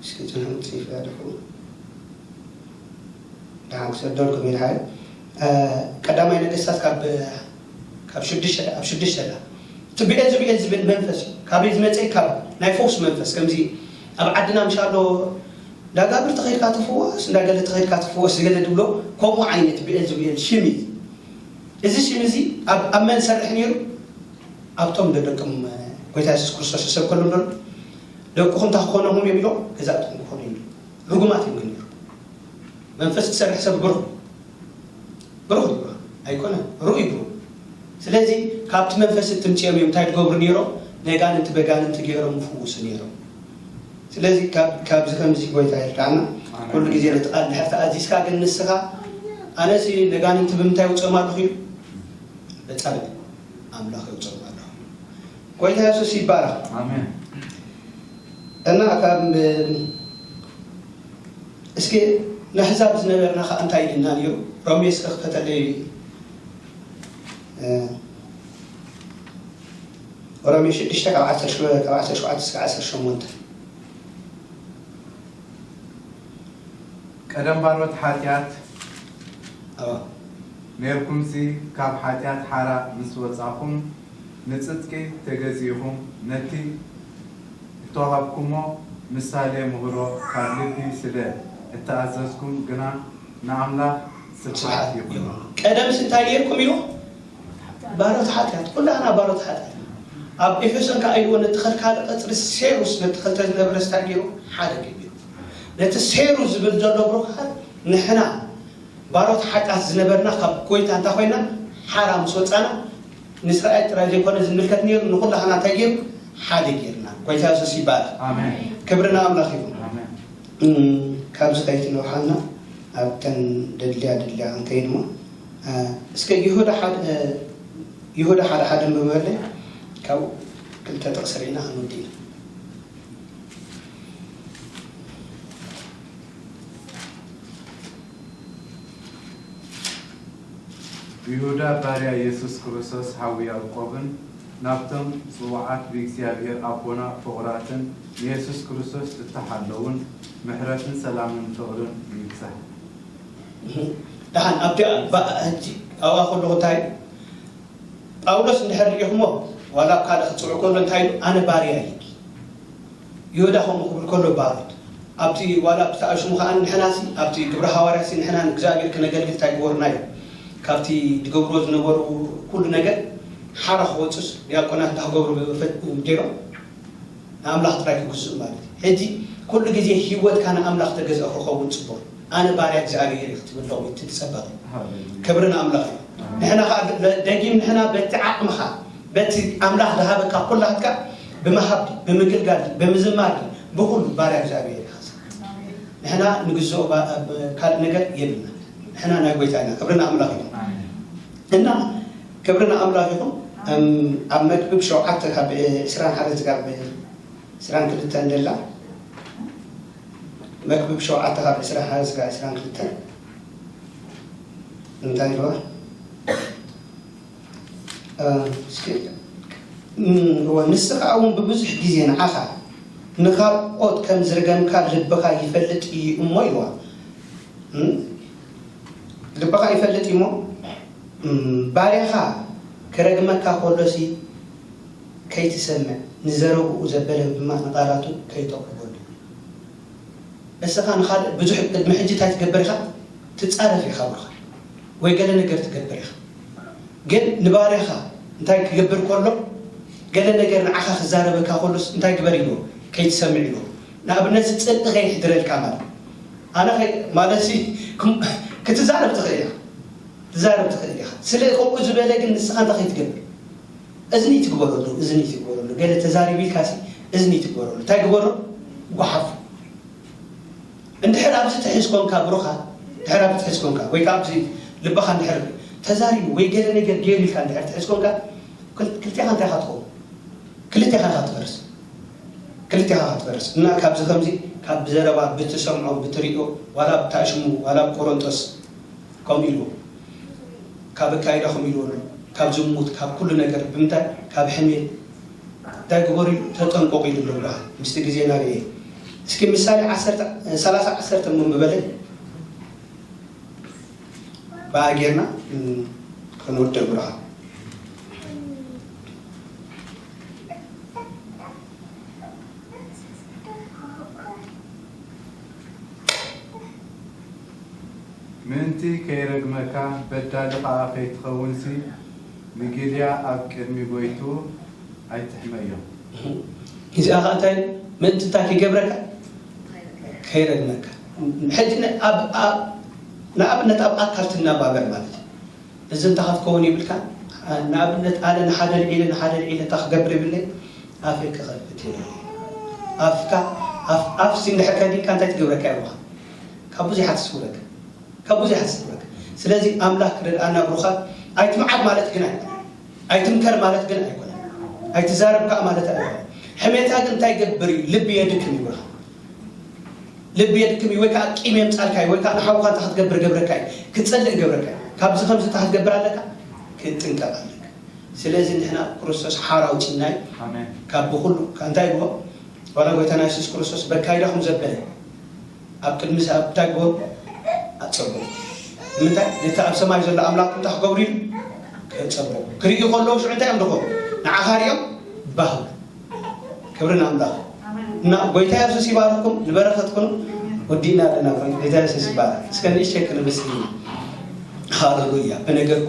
እስኪ ጽንሑ ጽሒፈ ኣለኹ። ደሓን ክሰደልኩም ኢለ ሓይል። እ፣ ቀዳማይ ነገስታት ካብ፣ ካብ ሽዱሽተ፣ ኣብ ሽዱሽተ ኣላ። እቲ ብኤልዝቡኤል ዝብል መንፈስ እዩ። ካበይ ዝመጸ? ካብ ናይ ፈውስ መንፈስ። ከምዚ ኣብ ዓድና ምሻሎ እንዳ ጋብር ተኸይድካ ትፍወስ፣ እንዳ ገለ ተኸይድካ ትፍወስ፣ ገለ ድብሎ፣ ከምኡ ዓይነት ብኤልዝቡኤል ሽም እዩ። እዚ ሽም እዚ ኣብ፣ ኣብ መን ሰርሕ ነይሩ? ኣብቶም ደደቅም ጎይታ የሱስ ክርስቶስ ዝሰብከሎም ዘሎ ደቅኹም እንታይ ክኾነኹም እዮም ኢሎም፣ ገዛእትኹም ክኾኑ እዮም ኢሎም። ርጉማት እዮም ግን ነይሩ። መንፈስ ክሰርሕ ሰብ ብሩኽ፣ ብሩኽ እዩ ብሩኽ። ኣይኮነን፣ ርኡይ ብሩኽ። ስለዚ ካብቲ መንፈስ እትምፅኦም እዮም እንታይ ትገብሩ ነይሮም? ነጋንንቲ በጋንንቲ ገይሮም ይፍውሱ ነይሮም። ስለዚ ካብ፣ ካብዚ ከምዚ ጎይታ ይርዳእና። ኣሜን። ኩሉ ግዜ ነቲ ቃል እንድሕር ተኣዚዝካ ግን ንስኻ፣ ኣነሲ ነጋንንቲ ብምንታይ ውፅኦም ኣለኹ ኢሉ? በጻልእ ኣምላኽ የውፅኦም ኣለኹ። ጎይታ የሱስ ይባረኽ። ኣሜን። እና ካብ፣ እስኪ ንኣሕዛብ ዝነበርና ኸዓ እንታይ ኢልና ነይሩ? ሮሜ እስከ ክፈተለይ። እ፣ ሮሜ ሽዱሽተ ካብ ዓሰርተ ሸውዓተ፣ ካብ ዓሰርተ ሸውዓተ እስከ ዓሰርተ ሸሞንተ። ቀደም ባሮት ሓጢኣት ኣዋ። ኔርኩምሲ፣ ካብ ሓጢኣት ሓራ ምስ ወጻኹም፣ ንጽድቂ ተገዚእኹም፣ ነቲ እተዋህብኩሞ ምሳሌ ምህሮ ካብ ልቢ ስለ እተኣዘዝኩም ግና፣ ንኣምላኽ ስብሓት ይኹን። ቀደምስ እንታይ ኔርኩም ኢሉ? ባሮት ሓጢኣት፣ ኩላህና ባሮት ሓጢኣት። ኣብ ኤፌሶን ከኣ ኢልዎ፣ ነቲ ከልካሊ ቀጽሪ ሴሩስ ነቲ ክልተ ዝነበረ ስታይ ገይሩ ሓደ ገይሩ። ነቲ ሴሩ ዝብል ዘሎ ብሩኻት ንሕና ባሮት ሓጢኣት ዝነበርና ካብ ጎይታ እንታይ ኮይና ሓራ ምስ ወጻና ንእስራኤል ጥራይ ዘይኮነ ዝምልከት ነይሩ፣ ንኹላህና እንታይ ገይሩ? ሓደ ገይርና። ጎይታ የሱስ ይባረክ። ኣሜን። ክብሪ ንኣምላኽ ይኹን። ኣሜን። እም፣ ካብዚ ከይትንውሓልና ኣብተን ደድልያ ደድልያ ክንከይድ እሞ፣ እ፣ እስከ ይሁዳ ሓደ፣ እ፣ ይሁዳ ሓደ ሓደ እንብበለ ካብኡ ክልተ ጥቕሲ ርኢና ክንውዲ ኢና። ይሁዳ ባርያ የሱስ ክርስቶስ ሓው ያዕቆብን ናብቶም ጽዉዓት ብእግዚኣብሔር ኣቦና ፍቑራትን ንየሱስ ክርስቶስ እተሓለዉን ምሕረትን ሰላምን ፍቕርን ይብዛሕ። ደሓን ኣብቲ ባ-፣ ሕጂ ኣብኣ ከለኹ እንታይ ጳውሎስ እንድሕር ርኢኹሞ ዋላ ኣብ ካልእ ክጽውዕ ከሎ እንታይ ኢሉ? ኣነ ባርያ እየ። ይሁዳ ከምኡ ክብል ከሎ ባሮት ኣብቲ ዋላ ኣብቲ ተኣሽሙ ከኣ ንሕናሲ ኣብቲ ግብረ ሃዋርያሲ ንሕና ንእግዚኣብሔር ክነገልግል እንታይ ግበሩና እዩ? ካብቲ ዝገብርዎ ዝነበሩ ኩሉ ነገር ሓራ ክወጹስ ዲያቆናት እንታይ ክገብሩ ፈ-፣ ገይሮም? ንኣምላኽ ጥራይ ክግዝኡ ማለት እዩ። ሕጂ ኩሉ ግዜ ህይወትካ ንኣምላኽ ተገዝኦ ክኸውን ጽቡቕ። ኣነ ባርያ እግዚኣብሔር እየ ክትብል ዳዊት ትጸበቕ። ሃሌሉያ። ክብሪ ንኣምላኽ እዩ። ኣሜን። ንሕና ኸዓ ደ-፣ ደጊም ንሕና በቲ ዓቕምኻ፣ በቲ ኣምላኽ ዝሃበካ ኩላትካ ብምሃብ ድዩ፣ ብምግልጋል ድዩ፣ ብምዝማር ድዩ፣ ብኹሉ ባርያ እግዚኣብሔር ኢኻ። ንሕና ንግዝኦ ባ-፣ ብ-፣ ካልእ ነገር የብልና። ንሕና ናይ ጎይታ ኢና። ክብሪ ንኣምላኽ እዩ። ኣሜን። እና ክብሪ ንኣምላኽ ይኹን። እም፣ ኣብ መክብብ ሸውዓተ ካብ ዕስራን ሓደን ስጋብ ዕስራን ክልተን ደላ፣ መክብብ ሸውዓተ ካብ ዕስራን ሓደን ስጋብ ዕስራን ክልተን እንታይ ኢልዋ? እ፣ እስኪ እም፣ እወ፣ ንስኻ እውን ብብዙሕ ግዜ ንዓኻ ንኻልኦት ከም ዝርገምካ ልብኻ ይፈልጥ እዩ እሞ ኢልዋ። እም? ልብኻ ይፈልጥ እዩ እሞ፣ እም፣ ባርያኻ ክረግመካ ከሎሲ ከይትሰምዕ፣ ንዘረብኡ ዘበለ ድማ ንቓላቱ ከይተቕርበሉ። እስኻ ንኻልእ ብዙሕ ቅድሚ ሕጂ እንታይ ትገብር ኢኻ? ትጻረፍ ኢኻ ብሩኻ፣ ወይ ገለ ነገር ትገብር ኢኻ። ግን ንባርያኻ እንታይ ክገብር ከሎ፣ ገለ ነገር ንዓኻ ክዛረበካ ከሎስ እንታይ ግበር ኢልዎ? ከይትሰምዕ ኢልዎ። ንኣብነት ጽድቂ ከይሕድረልካ ማለት። ኣነ ከይ-፣ ማለትሲ ክም-፣ ክትዛረብ ትኽእል ኢኻ። ትዛረብ ትኽእል ኢኻ። ስለ ከምኡ ዝበለ ግን ንስኻ እንታይ ከይትገብር? እዝኒ ትግበረሉ፣ እዝኒ ትግበረሉ። ገለ ተዛሪቡ ኢልካሲ እዝኒ ትግበረሉ። እንታይ ግበሮ? ጓሓፉ። እንድሕር ኣብዚ ትሕዝ ኮንካ ብሩኻ፣ እንድሕር ኣብዚ ትሕዝ ኮንካ፣ ወይ ከኣ ኣብዚ ልብኻ እንድሕር ተዛሪቡ ወይ ገለ ነገር ገይሩ ኢልካ እንድሕር ትሕዝ ኮንካ፣ ክል-፣ ክልቴኻ እንታይ ኢኻ ትኸውን? ክልቴኻ ኢኻ ትፈርስ። ክልቴኻ ኢኻ ትፈርስ። እና ካብዚ ከምዚ፣ ካብ ብዘረባ፣ ብትሰምዖ፣ ብትሪኦ፣ ዋላ ብታሽሙ፣ ዋላ ብቆሮንጦስ ከምኡ ኢልዎ። ካብ ኣካይዳኹም ኢልዎ ኣሎ። ካብ ዝሙት፣ ካብ ኩሉ ነገር፣ ብምንታይ? ካብ ሕሜት። እንታይ ግበሩ ኢሉ? ተጠንቀቑ ኢሉ ኣሎ ብርሃን። ምስቲ ግዜ ናበየ። እስኪ ምሳሌ ዓሰርተ፣ ሰላሳ ዓሰርተ እሞ ምበለ። ብኣ ጌርና፣ እም፣ ክንውድእ ብርሃን። ምእንቲ ከይረግመካ፣ በዳሊ ኸኣ ከይትኸውንሲ፣ ንጊልያ ኣብ ቅድሚ ጐይትኡ ኣይትሕመዮ። እዚኣ ኸኣ እንታይ ምእንቲ እንታይ ከይገብረካ? ከይረግመካ። ሕጂ ን-፣ ኣብ፣ ኣብ፣ ንኣብነት ኣብ ኣካል ትናባበር ማለት እዩ። እዚ እንታይ ክትከውን ይብልካ? ንኣብነት ኣነ ንሓደ ልዒለ፣ ንሓደ ልዒለ እንታይ ክገብር ይብለይ? ኣፈይ ክኸፍት እየ። ኣፍካ፣ ኣፍ-፣ ኣፍሲ እንድሕር ከዲንካ እንታይ ትገብረካ ኣለኻ? ካብ ብዙሓት ትስውረካ። ካብ ብዙሓት ትስውረካ። ስለዚ ኣምላኽ ክረድኣና ብሩኻት፣ ኣይትምዓድ ማለት ግን ኣይኮነን። ኣይትምከር ማለት ግን ኣይኮነን። ኣይትዛረብ ከኣ ማለት ኣይኮነን። ሕሜታ ግን እንታይ ይገብር እዩ? ልቢ የድክም እዩ ብሩኻት። ልቢ የድክም እዩ፣ ወይ ከኣ ቂም የምጻልካ እዩ፣ ወይ ከኣ ንሓውካ እንታይ ክትገብር ገብረካ እዩ፣ ክትጸልእ ገብረካ እዩ። ካብዚ ከምዚ እንታይ ክትገብር ኣለካ? ክትጥንቀቕ ኣለካ። ስለዚ ንሕና ክርስቶስ ሓራ ኣውጺእና እዩ። ኣሜን። ካብ ብኹሉ፣ ካብ እንታይ ይብሎ? ዋላ ጎይታና የሱስ ክርስቶስ በካይዳኹም ዘበለ ኣብ ቅድሚ ሰብ እንታይ ግበሩ? ኣጸብቑ። ንምንታይ? ነቲ ኣብ ሰማይ ዘሎ ኣምላኽ እንታይ ክገብሩ ኢሉ? ከጸብቑ። ክርእዩ ከለዉ ሽዑ እንታይ እዮም ዝኾኑ? ንዓኻ ሪኦም ባህው። ክብሪ ንኣምላኽ። እና ጎይታ የሱስ ይባርኽኩም፣ ንበረኸት ኩኑ። ወዲእና ኣለና። ጎይታ የሱስ ይባርኽ። እስከ ንእሽተይ ክንምስል ኢና። ሃሌሉያ። ብነገር